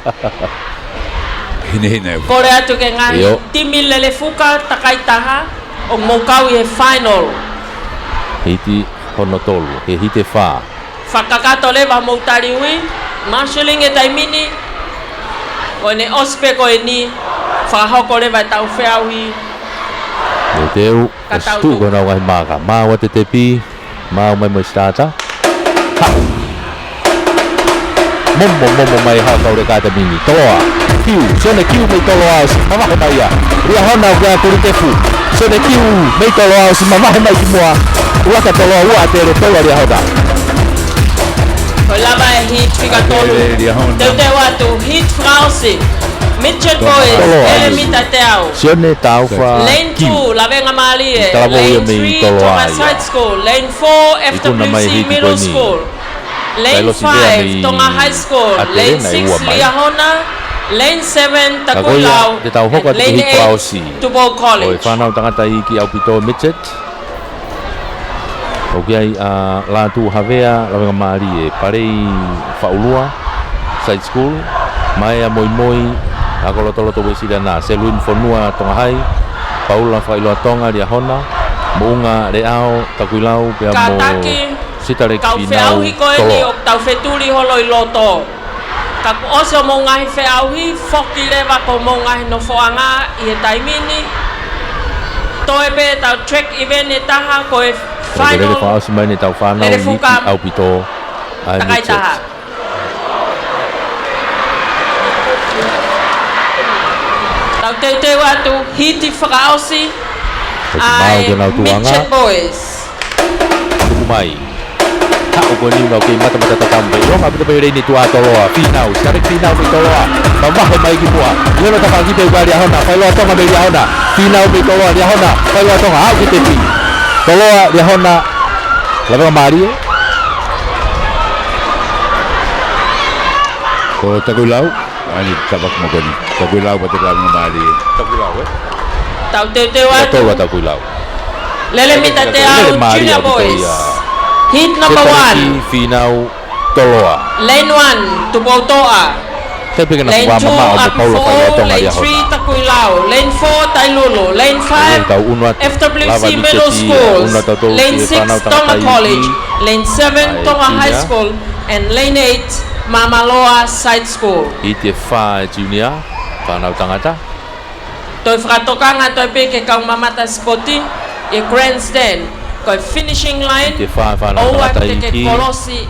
Hinehina e fuka. Kole atu ki he ngaahi timi lele fuka takaitaha ʻoku mou kau ʻi he final. Hiti hono tolu, he hiti fā. Fakakakato leva hoʻomou taliui, marshalling he taimi ni, ko ʻene ʻosi pē ko eni, fakahoko leva ʻetau feʻauhi. Teuteu, ka tau tuʻu ko ʻenau ngaahi maaka, maʻu ʻa e tepi, maʻu mai mo e starter. Haʻu. Momo, momo mai ha kauleka he taimi ni. Toloa. Kiu. Sione Kiu mei Toloa ʻosi mavahe mai ia. Liahona ʻoku ʻa Kulikefu. Sione Kiu mei Toloa ʻosi mavahe mai ki muʻa. Uaka Toloa, ua ʻAtele, tolu ʻa Liahona. Ko e lava e heat fika tolu. Teuteu atu, heat fakaʻosi. Midget boys, ʻe mita teau. Sione Taufa Lane two, Lavengamālie. Lane three, Tonga Side School. Lane four, F W C Middle School. Lane five, Tonga High School. Lane six, Liahona. Lane seven, Takuilau. And Lane eight, Tupou College. Ko e fānau tangata iiki ʻaupito midget. ʻOku ʻi ai ʻa Lātū Havea, Lavengamālie, Palei Faʻulua Side School, Maea Moimoi, Ako Lotoloto Uēsiliana, Selwyn Fonua Tonga High, Paula Fakaʻiloa Tonga Liahona, Moʻunga Leao Takuilau, pea mo Sitaleki Finau Toloa. Kātaki, kau feʻauhi ko eni ʻoku tau fetuli holo ʻi loto. Ka kuo ʻosi hoʻomou ngaahi feʻauhi, foki leva ki hoʻomou ngaahi nofoʻanga ʻi he taimi ni. Toe pē ʻetau track event ʻe taha ko e final. Lele fakaʻosi mai ʻetau fānau iiki ʻaupito. Takai taha. Tau teuteu atu, hiti fakaʻosi. ʻAi, Midget Boys. Tuku mai. Haʻu ko eni ʻoku kei matamata tatau pē. Longa ʻaupito pē ʻi he leini tuʻa Toloa. Finau, Sitaleki Finau mei Toloa. Mavahe mai ki muʻa. Lelo tapa ki pē ʻa Liahona. Failoa Tonga mei Liahona. Finau mei Toloa, Liahona. Failoa Tonga, aʻu ki te pi. Toloa, Liahona. Lavengamālie. Ko Takuilau. ʻAi, tapa ki muʻa ko eni. Takuilau pea te Lavengamālie. Takuilau, ē? Tau teuteu atu. Toloa Takuilau. Lele mita teau, Junior Boys. Heat number one. Finau Toloa. Lane one, Tupoutoʻa. Lane two, Apifoʻou. Lane three, Takuilau. Lane four, Tailulu. Lane five, F W C Middle School. Lane six, Tonga College. Lane seven, Tonga High School. And Lane eight, Māmāloa Side School. Hiti ʻe fā ʻa e junior, fānau tangata. Toe fakatokanga toe pē ki he kau mamata sipoti, ʻi he grandstand, ko e finishing line, ʻoua te ke kolosi,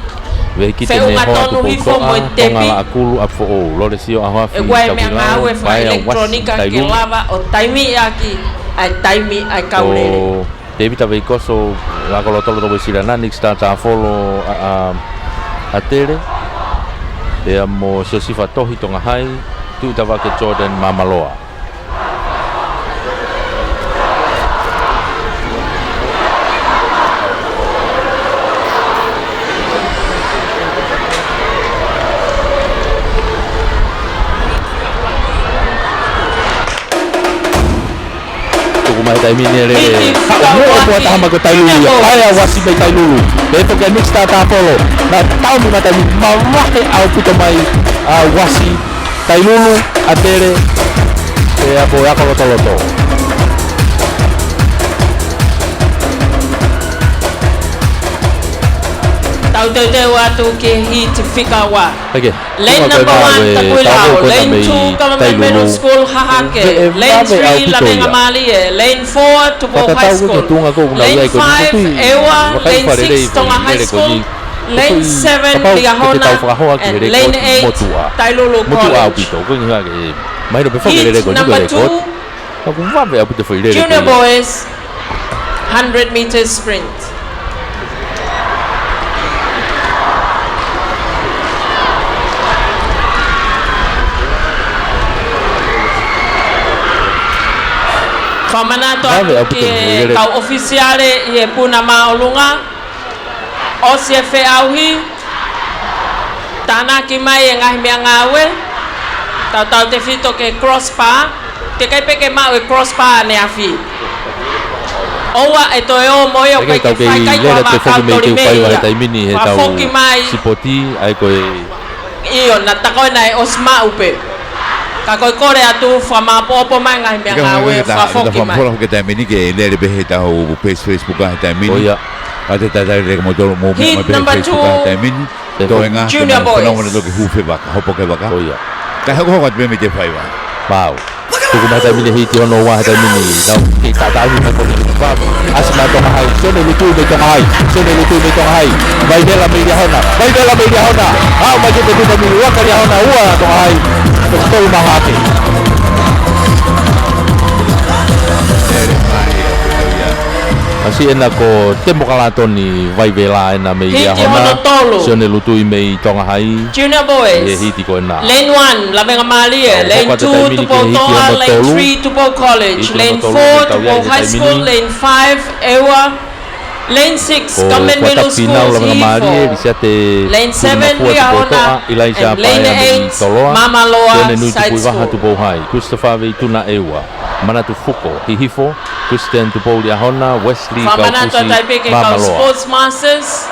feʻunga tonu hifo mo e tepi. Tonga Laʻakulu, Apifoʻou, Lolesio ʻAhoafi, ʻe ʻi ai e meʻangāue fakaʻelekitulōnika ke lava ʻo taimi ʻaki ʻa e taimi ʻa e kau lele. Tēvita Veikoso, Ako Lotoloto Uēsiliana, Nick Star Tafolo, ʻa, ʻa, ʻAtele, pea mo Siosifa Tohi Tonga High, Tuʻitavake Jordan Māmāloa. Tuku mai he taimi ni e lele. Haʻu muʻa ʻo puʻa taha mai ko Tailulu ia. ʻAi ʻa Uasi mei Tailulu. Pea foki ʻa Nick Star Tafolo. Naʻe taumi mata ni mavahe ʻaupito mai ʻa Uasi. Tailulu, ʻAtele, pea mo Ako Lotoloto. Tau teuteu atu ki he hiti fika ua. Lane number one, Takuilau. Lane two, Government Middle School, Hahake. Lane three, Lavengamālie. Lane four, Tupou High School. Lane five, ʻEua. Lane six, Tonga High School. Lane seven, Liahona. And Lane eight, Tailulu College. Heat number two, Junior Boys, hundred meter sprint. Fakamanatu atu ki he kau ʻofisiale ʻi he puna māʻolunga. ʻOsi e feʻauhi, tānaki mai e ngaahi meʻangāue, tautautefito ki he crossbar, teʻeki ai pē ke maʻu e crossbar ʻaneafi. ʻOua ʻe toe ō mo ia ʻo ʻikai ke fai, ʻikai ke lava kau toli mei ia. Fakafoki mai. Sipoti, ʻa ia ko e ʻIo, naʻa ta ko ē naʻe ʻosi maʻu pē. Ka ko e kole atu, fakamāʻopoʻopo mai ngaahi meʻangāue, fakafoki mai. Ke taimi ni ke lele pē he ʻetau page Facebook he taimi ni. ʻA te talitali lelei kimoutolu mo meʻa mai pē he Facebook he taimi ni. Toenga, Junior Boys. Ke hū fevaka, hopo ki he vaka. Kae hokohoko atu pē mei te faiva. Pau. Tuku mai taimi ni hiti hono ua he taimi ni. Nau kei tātāmi mai ko ni. ʻAsi mai Tonga High. Sione Lutu mei Tonga High. Sione Lutu mei Tonga High. Vaivela mei Liahona. Vaivela mei Liahona. Aʻu mai ki he taimi ni, ua ka Liahona, ua Tonga High. Toko tolu Hahake. ʻAsi Siʻena ko Temokalātoni Vaivela ena mei Liahona. Sione Lutui mei Tonga Hai. Junior boys. Ē hiti ko ena. Lane one, Lavengamālie. Lane two, Tupou Toʻa. Lane three, Tupou College. Lane four, Tupou High School. Lane five, ʻEua. Lane six, Government Middle School, Hihifo. Lane seven, Liahona. And Lane eight, Mamaloa Side School. Tupou Hai. Christopher Veituna, ʻEua. Manatu Fuko, Hihifo. Christian Tupou, Liahona. Wesley Kaufusi, Mamaloa. Sports Masters,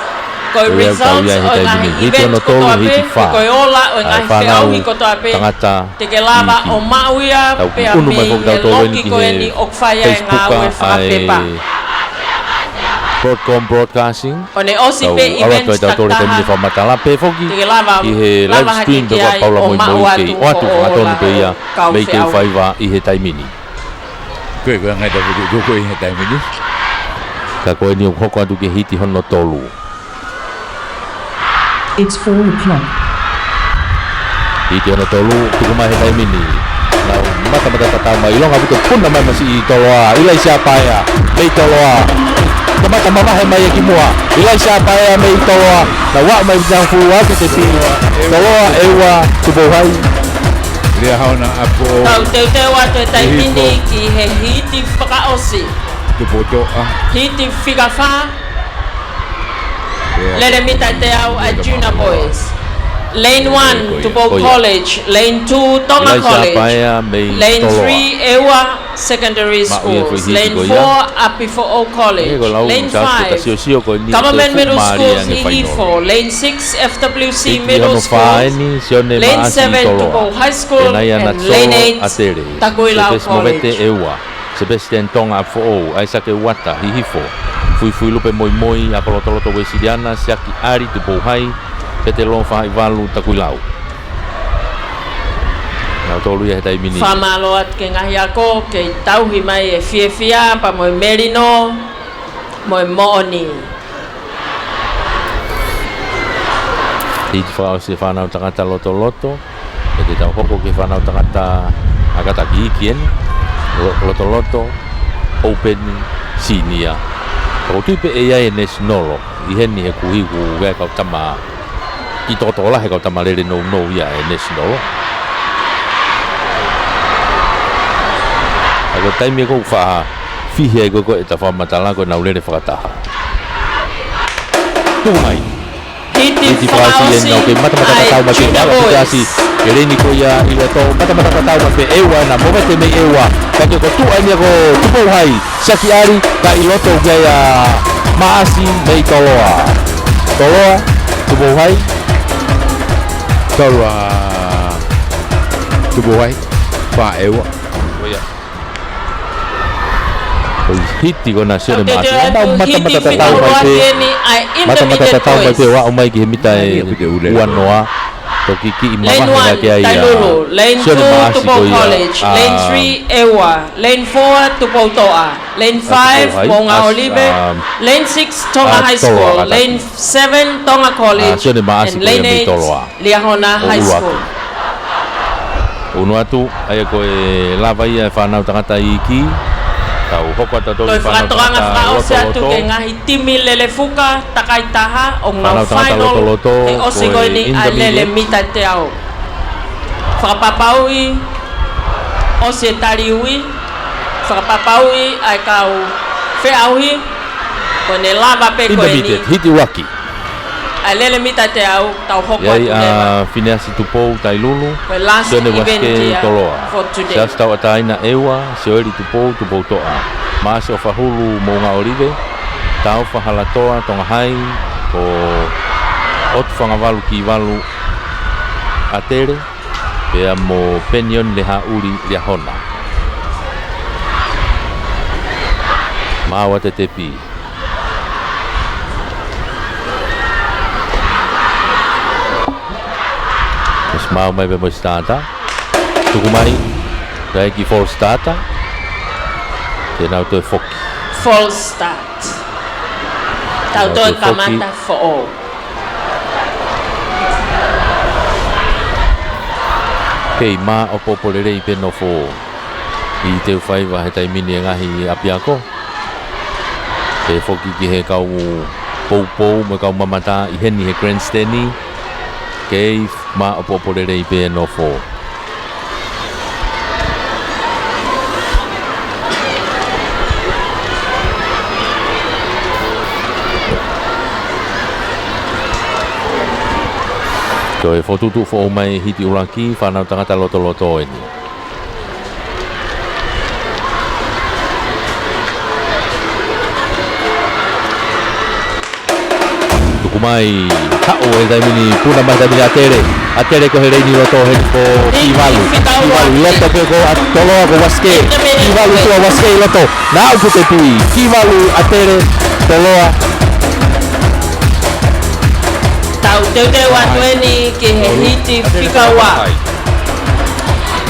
ko e results ʻo e ngaahi event kotoa pē, ko e ola ʻo e ngaahi feʻauhi kotoa pē. Te ke lava ʻo maʻu ia pea mei he loki ko eni ʻoku fai ai e ngāue fakapepa. Broadcom Broadcasting. ʻO ne ʻosi pē event takitaha. Pea foki ki he live stream pē ko Paula Moimoi kei ʻoatu hangatonu pē ia mei he feʻauhi ʻi he taimi ni. Ko e, ko e ngaahi tapu tuku ʻi he taimi ni. Ka ko eni ʻoku hoko atu ki he hiti hono tolu. It's four o'clock. Hiti hono tolu, tuku mai he taimi ni. Nau matamata tatau mai, ʻilonga ʻoku puna mai masiʻi Toloa, ʻIlaisiā Paea, mei Toloa. Kamata mavahe mai ia ki muʻa, ʻIlaisiā Paea mei Toloa. Nau aʻu mai Vitanfulu ʻoku tepi. Toloa, ʻEua, Tupou Hai. Liahona, ʻApifoʻou. Tau teuteu atu he taimi ni ki he hiti fakaʻosi. Tupou Toʻa. Hiti fika fā. Lele mita teau ʻa e Junior Boys. Lane one, Tupou College. Lane two, Tonga College. Lane three, ʻEua Secondary Schools. Lane four, ʻApifoʻou College. Lane five, Government Middle Schools, Hihifo. Lane six, F W C Middle Schools. Lane seven, Tupou High School. And Lane eight, Takuilau College. Sebastian Tonga ʻApifoʻou, ʻAisake Uata, Hihifo, Fuifuilupe Moimoi, Akolotoloto Uesiliana, Siaki ʻAli, Tupou Hai, Petelō Faʻaivalu, Takuilau. Nau tolu ia he taimi ni. Fakamālō atu ki he ngaahi ako, kei tauhi mai e fiefia, pea mo e melino, mo e moʻoni. Hiti fakaʻosi e fānau tangata Lotoloto, pea te tau hoko ki he fānau tangata ʻa kātaki iiki eni, Lo-, Lotoloto Open Senior. ʻOku ou tui pē ʻe ʻi ai e National ʻi heni he kuhi ku vea kau tama, ʻi tokotokolahi kau tama lele nounou ia e National. ʻA ko e taimi ʻoku ou faʻa fihi ai ko e ko e ta fakamatala ko e nau lele fakataha. Tuku mai. Hiti fakaʻosi ʻeni ʻoku kei matamata tatau mai pē ʻEua. Ke leni ko ia ʻi loto, matamata tatau mai pē ʻEua ena, movete mei ʻEua. Ka ke ko tuʻa ʻeni ko Tupou Hai, Siaki ʻAli, ka ʻi loto ʻoku ʻi ai ʻa Maʻasi mei Toloa. Toloa, Tupou Hai. Toloa, Tupou Hai, fā ʻEua. Ko ia. Ko e hiti ko ena Sione Maʻasi. Nau matamata tatau mai pē. Matamata tatau mai pē ʻo aʻu mai ki he mita ʻe ua noa. Toki kiʻi mavahe hake ai ʻa Sione Maʻasi ko ia. Lane two, Tupou College. Lane three, ʻEua. Lane four, Tupou Toʻa. Lane five, Moʻunga Olive. Lane six, Tonga High School. Lane seven, Tonga College. And Lane eight, Liahona High School. ʻUnu atu, ʻa ia ko e lava ia e fānau tangata iiki. Tau hoko atu ʻo tau ki he fānau tangata Lotoloto. Toe fakatoʻanga fakaʻosi atu ki he ngaahi timi lele fuka, takai taha, ʻoku nau final he ʻosi ko eni ʻa e lele mita teau. Fakapapauʻi, ʻosi e tali ui, fakapapauʻi ʻa e kau feʻauhi, ko ʻene lava pē ko eni. Intermediate, hiti ʻuluaki. ʻA e lele mita teau, tau hoko atu leva. ʻI ai ʻa Fineasi Tupou Tailulu, Sione Uasike Toloa, Siasi Tauʻatāina ʻEua, Sioeli Tupou, Tupou Toʻa, Maʻasi ʻOfahulu Moʻunga Olive, Taufa Halatoa Tonga Hai, ko ʻOtu Fangavalu Kivalu ʻAtele, pea mo Penioni Lehaʻuli Liahona. Maua tetepi. Esi mau mai pē mo e starter. Tuku mai. Kae ki false starter. Te nau toe foki. False start. Tau toe kamata foʻou. Kei maʻopoʻopo lelei pē nofo ʻi he teu faiva he taimi ni e ngaahi ʻapiako. Pea foki ki he kau poupou mo e kau mamata ʻi heni he grandstand, kei maʻopoʻopo lelei pē nofo. Ko e fokotuʻutuʻu foʻou mai hiti ʻuluaki, fānau tangata lotoloto eni. Tuku mai, haʻu he taimi ni, puna mai he taimi ni ʻa ʻAtele. ʻAtele ko e leini loto heni ko Kivalu. Kivalu loto pē ko ʻAtoloa ko Uasike. Kivalu tuʻa Uasike loto. Naʻa ku tepi. Kivalu ʻAtele Toloa. Tau teuteu atu eni ki he hiti fika ua.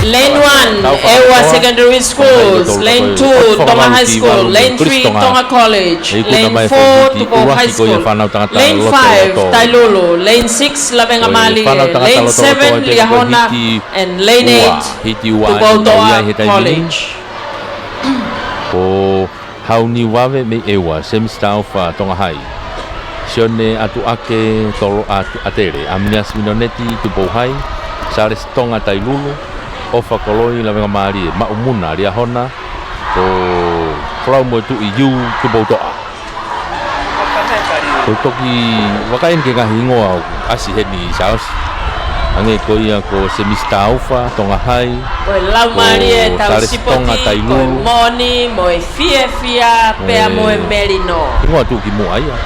Lane one, ʻEua Secondary Schools. Lane two, Tonga High School. Lane three, Tonga College. Lane four, Tupou High School. Lane five, Tailulu. Lane six, Lavengamālie. Lane seven, Liahona. And Lane eight, Tupoutoʻa College. Ko Hauniuave mei ʻEua, Semisi Taufa Tonga High, Sione Atuake Tolo-, Atu-, ʻAtele, ʻAminiasi Minoneti Tupou High, Sālesi Tonga Tailulu, ʻOfa Koloi Lavengamālie, Maʻumuna Liahona, ko Folau Moetuʻi Iu Tupoutoʻa. Ko e toki vakai eni ki he ngaahi hingoa ʻoku ʻasi heni Sālesi. Hangē ko ia ko Semisi Taufa Tonga High, ko Laumālie Tausipoti, Sālesi Tonga Tailulu, ko e moʻoni mo e fiefia pea mo e melino. Hingoa tuʻukimuʻa ia.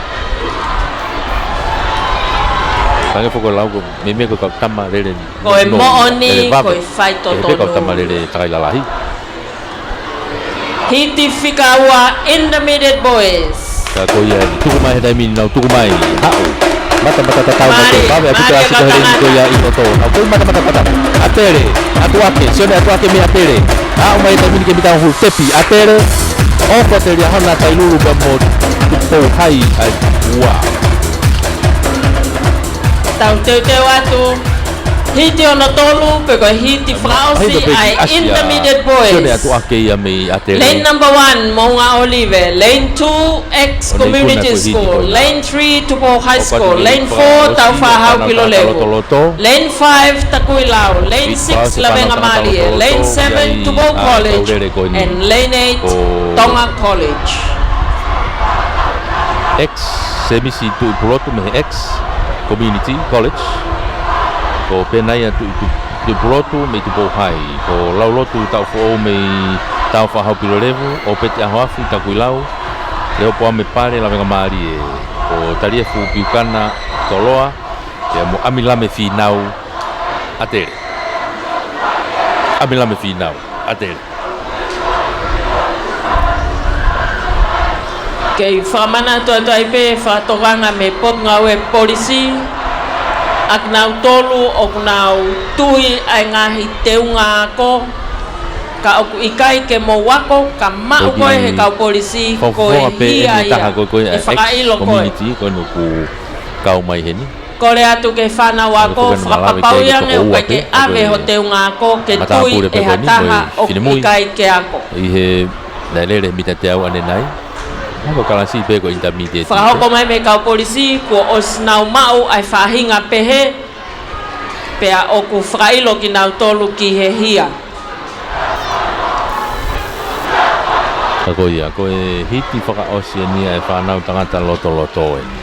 Hangē foki ko e lau ko e meimei ko e kau tama lele ni. Ko e moʻoni, ko e faitotonu. Ko e kau tama lele takai lalahi. Hiti fika ua, Intermediate Boys. Ka ko ia, tuku mai he taimi ni, nau tuku mai, haʻu. Matamata tatau mai ko e vave, ʻa ia ko e ʻasi ko e leini ko ia ʻi loto. Nau kei matamata tatau. ʻAtele, Atuake, Sione Atuake mei ʻAtele. Haʻu mai he taimi ni ke mita hulu tepi, ʻAtele. ʻOfa atu Liahona Tailulu pea mo Tupou High ʻa e ua. Tau teuteu atu. Hiti hono tolu, pe ko e hiti fakaʻosi ʻa e Intermediate Boys. Sione Atuake ia mei ʻAtele. Lane number one, Moʻunga ʻŌlive. Lane two, X Community School. Lane three, Tupou High School. Lane four, Taufaʻāhau Pilolevu. Lane five, Takuilau. Lane six, Lavengamālie. Lane seven, Tupou College. And Lane eight, Tonga College. X, Semisi Tuʻipulotu mei he X Community College. Ko Penaia Tuʻi, Tuʻi, Tuʻipulotu mei Tupou High. Ko Laulotu Taʻufoʻou mei Taufaʻāhau Pilolevu. ʻOpeti ʻAhoafi Takuilau. Leopoame Pale Lavengamālie. Ko Taliefu Piukana Toloa. Pea mo ʻAmilame Fīnau ʻAtele. ʻAmilame Fīnau ʻAtele. Kei fakamanatu atu ai pē fakatokanga mei he Potungāue Polisi, ʻa kinautolu ʻoku nau tui ʻa e ngaahi teunga ako, ka ʻoku ʻikai ke mou ako, ka maʻu koe he kau polisi, ko e hia ia ʻe fakaʻilo koe. Ko eni ʻoku kau mai heni. Kole atu ki he fānau ako, fakapapauʻi ange ʻoku ʻikai ke ʻave ho teunga ako ke tui ʻe ha taha ʻoku ʻikai ke ako. ʻI he naʻe lele mita teau ʻanenai. Naʻe ko e kalasi pē ko e intermediate. Fakahoko mai mei he kau polisi kuo ʻosi nau maʻu ʻa e faʻahinga pehē, pea ʻoku fakaʻilo kinautolu ki he hia. Ka ko ia, ko e hiti fakaʻosi eni ʻa e fānau tangata lotoloto eni.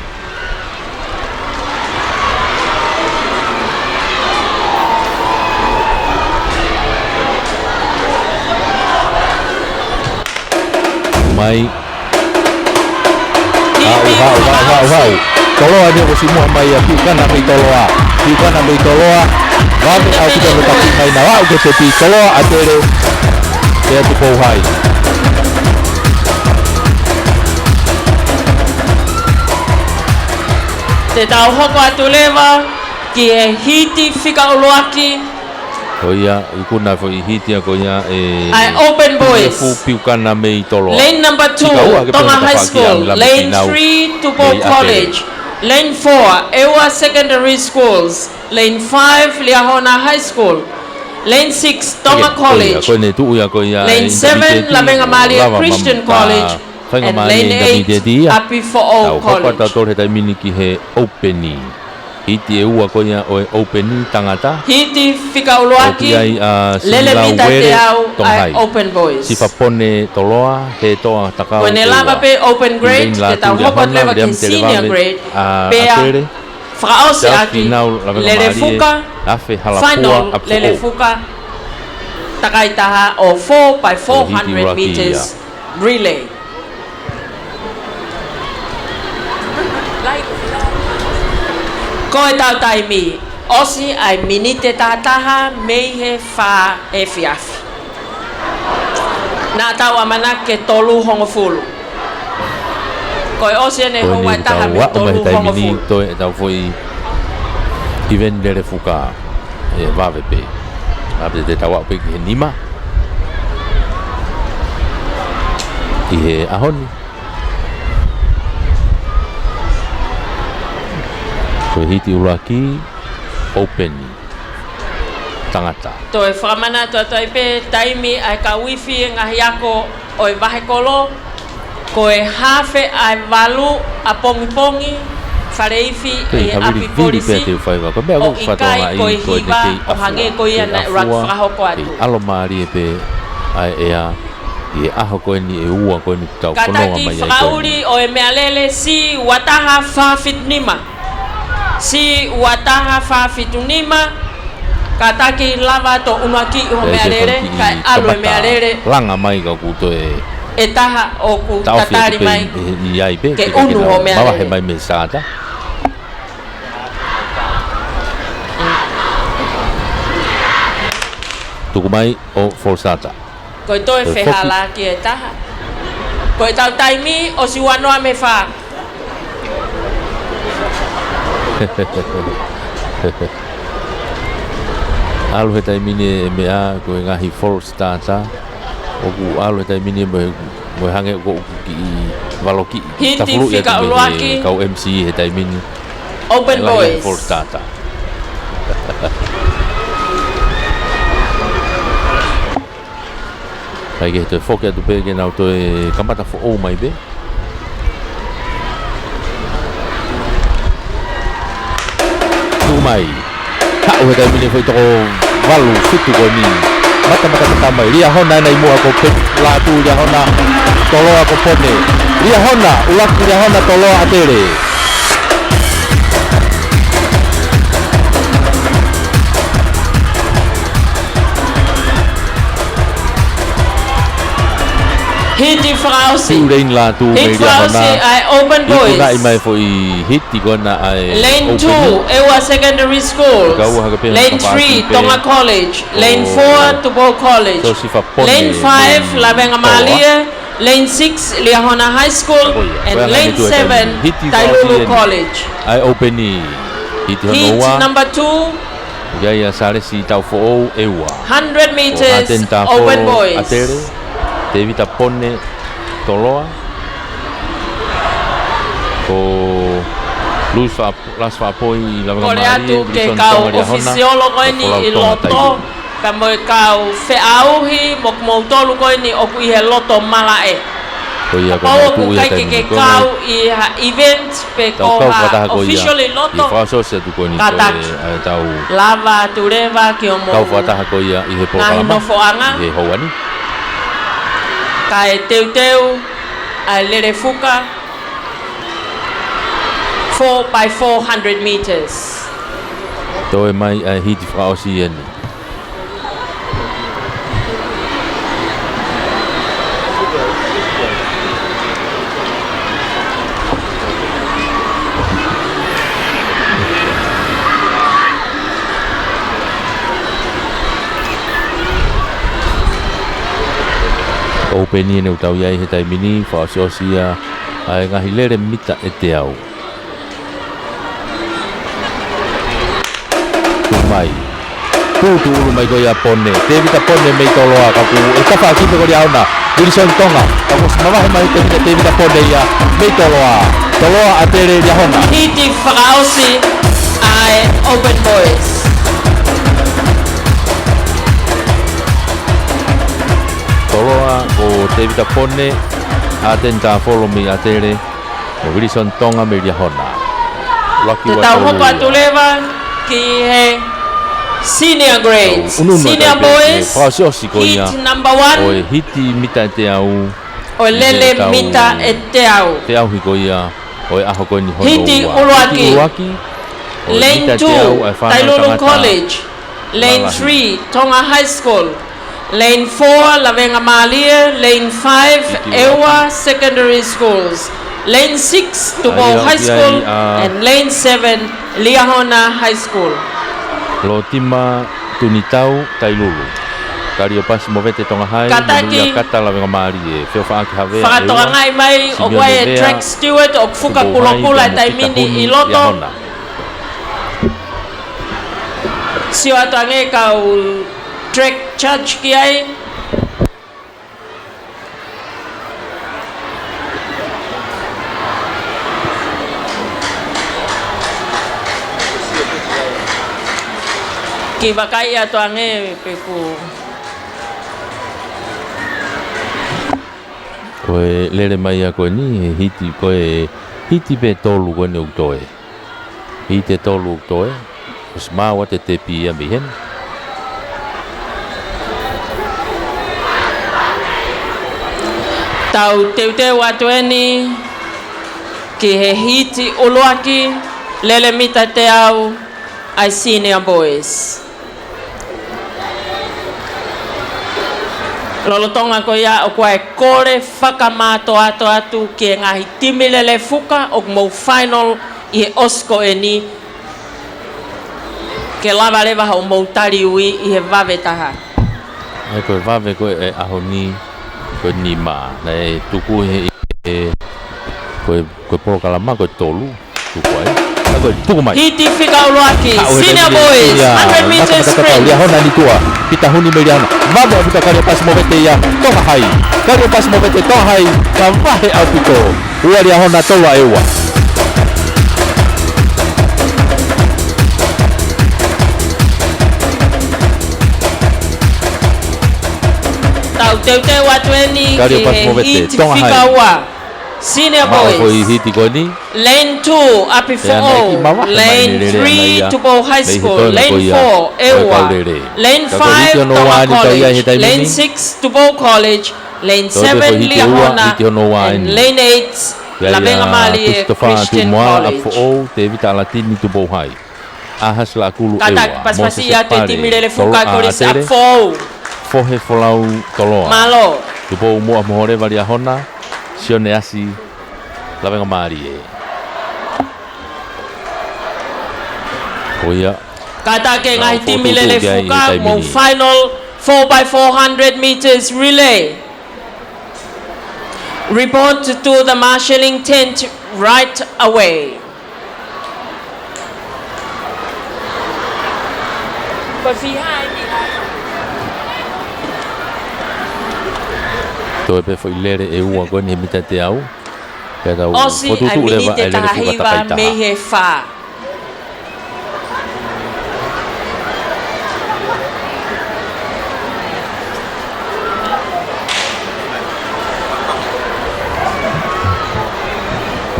Mai. Haʻu, haʻu, haʻu, haʻu, haʻu. Toloa ni ʻoku ʻosi muʻa mai ʻa Piukana mei Toloa. Piukana mei Toloa. Vave ʻaupito hono taki mai na. Haʻu ki he tepi, Toloa ʻAtele. Pea Tupou High. Te tau hoko atu leva ki he hiti fika ʻuluaki. Ko ia, ikuna foʻi hiti ia ko ia ʻe ʻa e Open Boys. Piukana mei Toloa. Lane number two, Tonga High School. Lane three, Tupou College. Lane four, ʻEua Secondary Schools. Lane five, Liahona High School. Lane six, Tonga College. Lane seven, Lavengamālie Christian College. Faingamālie intermediate ia. Tau hoko atu ʻo tau tolu he taimi ni ki he ʻōpeni. Hiti ʻe ua ko ia ʻo e ʻōpeni tangata. Hiti fika ʻuluaki, ʻoku ʻi ai ʻa Lele Mita Teau ʻa e Tonga High. Sifapone Toloa, Hetoa Takau ʻEua. Ko ʻene lava pē ʻōpeni grade, ke tau hoko atu leva ki he senior grade, pea fakaʻosi ʻaki Lelefuka, final Lelefuka, takitaha ʻo four by four hundred meters relay. Ko ʻetau taimi, ʻosi ʻa e miniti ʻe taha taha mei he fā efiafi. Naʻa tau ʻamanaki ke tolu hongofulu. Ko e ʻosi ʻeni e houa ʻe taha mei he tolu hongofulu. Ko ʻetau foʻi ʻiveni Lelefuka ʻe vave pē. Vave te tau aʻu pē ki he nima ʻi he ʻaho ni. Ko e hiti ʻuluaki, ʻōpeni tangata. Toe fakamanatu atu ai pē taimi ʻa e kau ifi e ngaahi ako ʻo e vahe kolo, ko e hafe ʻa e valu ʻapongipongi, Faleifi ʻi he ʻapi polisi, ʻo ʻikai ko e hiva ʻo hangē ko ia naʻe ʻuluaki fakahoko atu. Kei ʻalomālie pē ʻa e ʻea ʻi he ʻaho ko eni ʻe ua ko eni ʻoku tau fononga mai ai ko eni. Kātaki fakaʻuli ʻo e meʻalele, C ua taha fā fitu nima. C ua taha fā fitu nima. Kātaki lava ʻo ʻunuakiʻi ho meʻalele, kae ʻalu e meʻalele. Langa mai ka ʻoku toe ʻe taha ʻoku tatali mai ke ʻunu ho meʻalele. Mavahe mai mei he sāta. Tuku mai ʻo Folsata. Ko e toe fehālaaki ʻe taha. Ko ʻetau taimi, ʻosi ua noa mei he fā. ʻAlu he taimi ni e meʻa, ko e ngaahi false starter. ʻOku ʻalu he taimi ni mo e, mo e hangē ʻoku kiʻi valokiʻi. Hiti fika ʻuluaki. Tafuluʻi atu mei he kau M C he taimi ni. Open boys. False starter. ʻAi ke toe foki atu pē ke nau toe kamata foʻou mai pē. Tuku mai. Haʻu he taimi ni foʻi toko valu fitu ko eni. Mata, mata, mata mai. Liahona ʻena ʻi muʻa ko Peti Lātū, Liahona Toloa ko Pone. Liahona, ʻuluaki Liahona Toloa ʻAtele. Hiti fakaʻosi. Hiti fakaʻosi ʻa e open boys. Ikunaʻi mai foʻi hiti ko ena ʻa e lane two, ʻEua Secondary School. Lane three, Tonga College. Lane four, Tupou College. Lane five, Lavengamālie. Lane six, Liahona High School. And lane seven, Tailulu College. ʻA e open hiti hono ua. Hiti number two. ʻOku ʻi ai ʻa Salesi Taufoʻou ʻEua. Hundred meters, open boys. Ko Hateni Tāfo ʻAtele, Tevita Pone Toloa. Ko Luis Fa-, Lasi Faʻapoi Lavengamālie, Wilson Tonga Liahona, ko Folau Tonga Tailulu. Kole atu ke kau ʻofisiolo ko eni ʻi loto, pea mo e kau feʻauhi mo kimoutolu ko eni ʻoku ʻi he loto malaʻe. Kapau ʻoku ʻikai ke ke kau ʻi ha event pe ko ha official ʻi loto, kātaki lava atu leva ki hoʻomou ngaahi nofoʻanga, kae teuteu ʻa e Lelefuka four by four hundred meters. Toe mai ʻa e hiti fakaʻosi ʻeni. Open ʻeni ʻoku tau ʻi ai he taimi ni, fakaʻosiʻosi ia ʻa e ngaahi lele mita ʻe teau. Tuku mai. Tuʻutuʻulu mai ko ia Pone. Tevita Pone mei Toloa, ka kuo ʻi ai e tafaʻaki pē ko Liahona. Wilson Tonga. Ka kuo ʻosi mavahe mai Tevita, Tevita Pone ia mei Toloa. Toloa ʻAtele Liahona. Hiti fakaʻosi ʻa e open boys. Toloa ko Tevita Pone. ʻAteni Tāfolo mei ʻAtele, mo Wilson Tonga mei Liahona. Te tau hoko atu leva ki he senior grades. Senior boys, heat number one. ʻO e hiti mita ʻe teau. ʻO e lele mita ʻe teau. Feʻauhi ko ia ʻo e ʻaho ko eni hono ua. Hiti ʻuluaki. Hiti ʻuluaki. Lane two, Tailulu College. Lane three, Tonga High School. Lane four, Lavengamālie. Lane five, ʻEua Secondary Schools. Lane six, Tupou High School. And Lane seven, Liahona High School. Lotima Tunitau, Tailulu. Kaliopasi Movete, Tonga High. Kātaki. Manuia Kata, Lavengamālie. Feofaʻaki Havea, ʻEua. Fakatokangaʻi mai ʻoku ʻi ai e track steward ʻoku fuka kulokula he taimi ni ʻi loto. Sio atu ange kau track judge ki ai. Kiʻi vakai atu ange pe ʻoku. Ko e lele mai ia ko eni, he hiti, ko e hiti pē tolu ko eni ʻoku toe. Hiti ʻe tolu ʻoku toe, ʻosi maʻu ʻa e tepi ia mei heni. Tau teuteu atu eni ki he hiti ʻuluaki, lele mita teau, ʻa e senior boys. Lolotonga ko ia ʻoku ʻi ai e kole fakamātoato atu ki he ngaahi timi lele fuka ʻoku mou final ʻi he ʻosi ko eni, ke lava leva hoʻomou tali ui ʻi he vave taha. ʻA ia ko e vave ko ē ʻaho ni, ko e nima, naʻe tuku he, he, ko e, ko e polokalama ko e tolu. Tuku ai. Ka ko e tuku mai. Hiti fika ʻuluaki, senior boys, hundred meters sprint. Liahona ni tua. Pita Huni mei Liahona. Vave ʻaupito Kaliopasi Movete ia Tonga High. Kaliopasi Movete Tonga High. Ka vahe ʻaupito. Ua Liahona, tolu ʻEua. Tau teuteu atu eni ki he hiti fika ua. Senior boys. Ko e hiti ko eni. Lane two, ʻApifoʻou. Lane three, Tupou High School. Lane four, ʻEua. Lane five, Tonga College. Lane six, Tupou College. Lane seven, Liahona. And Lane eight, Lavengamālie Christian College. ʻApifoʻou, Tēvita ʻAlatini, Tupou High. ʻAhasi Laʻakulu, ʻEua. Kātaki pasipasi atu e timi lele fuka, Kolisi ʻApifoʻou. Fohe Folau, Toloa. Mālō. Tupou Moʻa Moholeva, Liahona. Sione ʻAsi, Lavengamālie. Ko ia. Kātaki e ngaahi timi lele fuka mo e final four by four hundred meters relay. Report to the marshalling tent right away. Toe pē foʻi lele ʻe ua ko eni he mita teau. Pea tau ʻosi ʻa e miniti ʻe taha hiva mei he fā.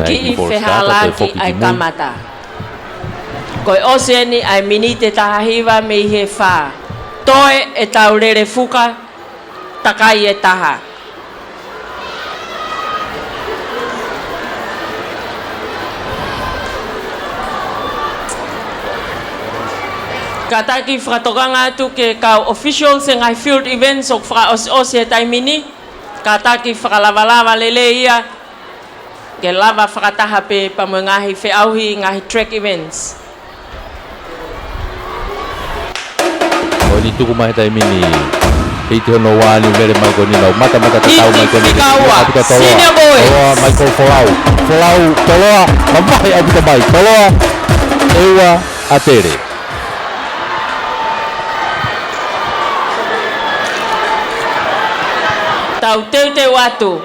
Kiʻi fehālaaki ʻa e kamata. Ko e ʻosi eni ʻa e miniti ʻe taha hiva mei he fā. Toe ʻetau lele fuka, takai ʻe taha. Kātaki fakatokanga atu ki he kau officials e ngaahi field events ʻoku fakaʻosiʻosi he taimi ni. Kātaki fakalavalava lelei ia ke lava fakataha pē pea mo e ngaahi feʻauhi, ngaahi track events. Ko eni tuku mai he taimi ni. Hiti hono ua ni, lele mai ko eni, nau matamata tatau mai ko eni. Hiti fika ua, Toloa. Senior boys. Toloa, Michael Folau. Folau, Toloa, mavahe ʻaupito mai. Toloa, ʻEua, ʻAtele. Tau teuteu atu.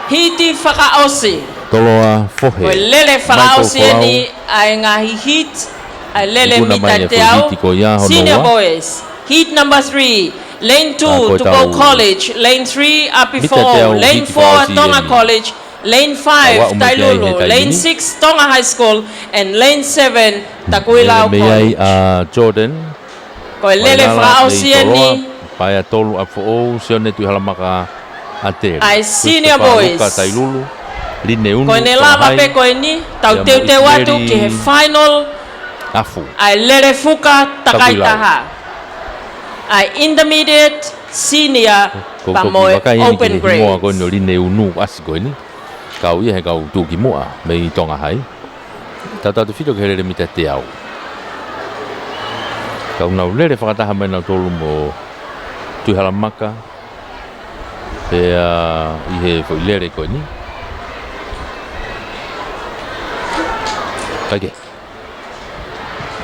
Hiti fakaʻosi. Toloa, Fohe. Ko e lele fakaʻosi eni ʻa e ngaahi hiti, ʻa e lele mita teau. Senior boys. Heat number three. Lane two, Tupoʻou College. Lane three, Api Foʻou. Lane four, Tonga College. Lane five, Tailulu. Lane six, Tonga High School. And Lane seven, Takuilau College. Mei ai ʻa Jordan. Ko e lele fakaʻosi eni. Paea tolu ʻa Foʻou, Sione Tuʻihalamaka ʻAtele. ʻA e senior boys. Tailulu, Line Unu, Tonga High. Ko ʻene lava pē ko eni, tau teuteu atu ki he final. Afu. ʻA e lele fuka takai taha. ʻA e intermediate, senior, pea mo e open grades. Ko e vakai eni ki he hingoa ko eni ʻo Line Unu ʻasi ko eni. Kau ia he kau tuʻukimuʻa mei Tonga High. Tautautefito ki he lele mita teau. Kau nau lele fakataha mai nautolu mo Tuʻihalamaka. Pea ʻi he foʻi lele ko eni. Kae kehe.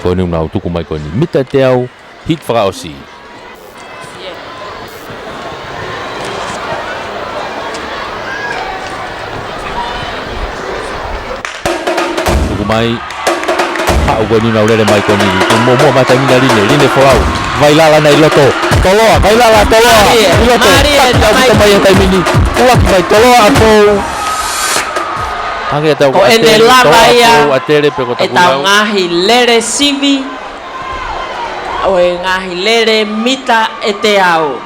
Ko eni ʻoku nau tuku mai ko eni. Mita teau, heat fakaʻosi. Tuku mai. Haʻu ko eni ʻoku nau lele mai ko eni. Tuʻu muʻomuʻa mai taimi ni ʻa Line, Line folau. Vailala ʻi loto. Toloa, Vailala, Toloa. Mālie, ʻi loto. Mālie, taki ʻaupito mai he taimi ni. ʻUluaki mai Toloa ʻa Foʻou. Hangē ʻa e tau ko ʻene lava ia ʻa Tele pe ko ʻetau ngaahi lele sivi ʻo e ngaahi lele mita ʻe teau.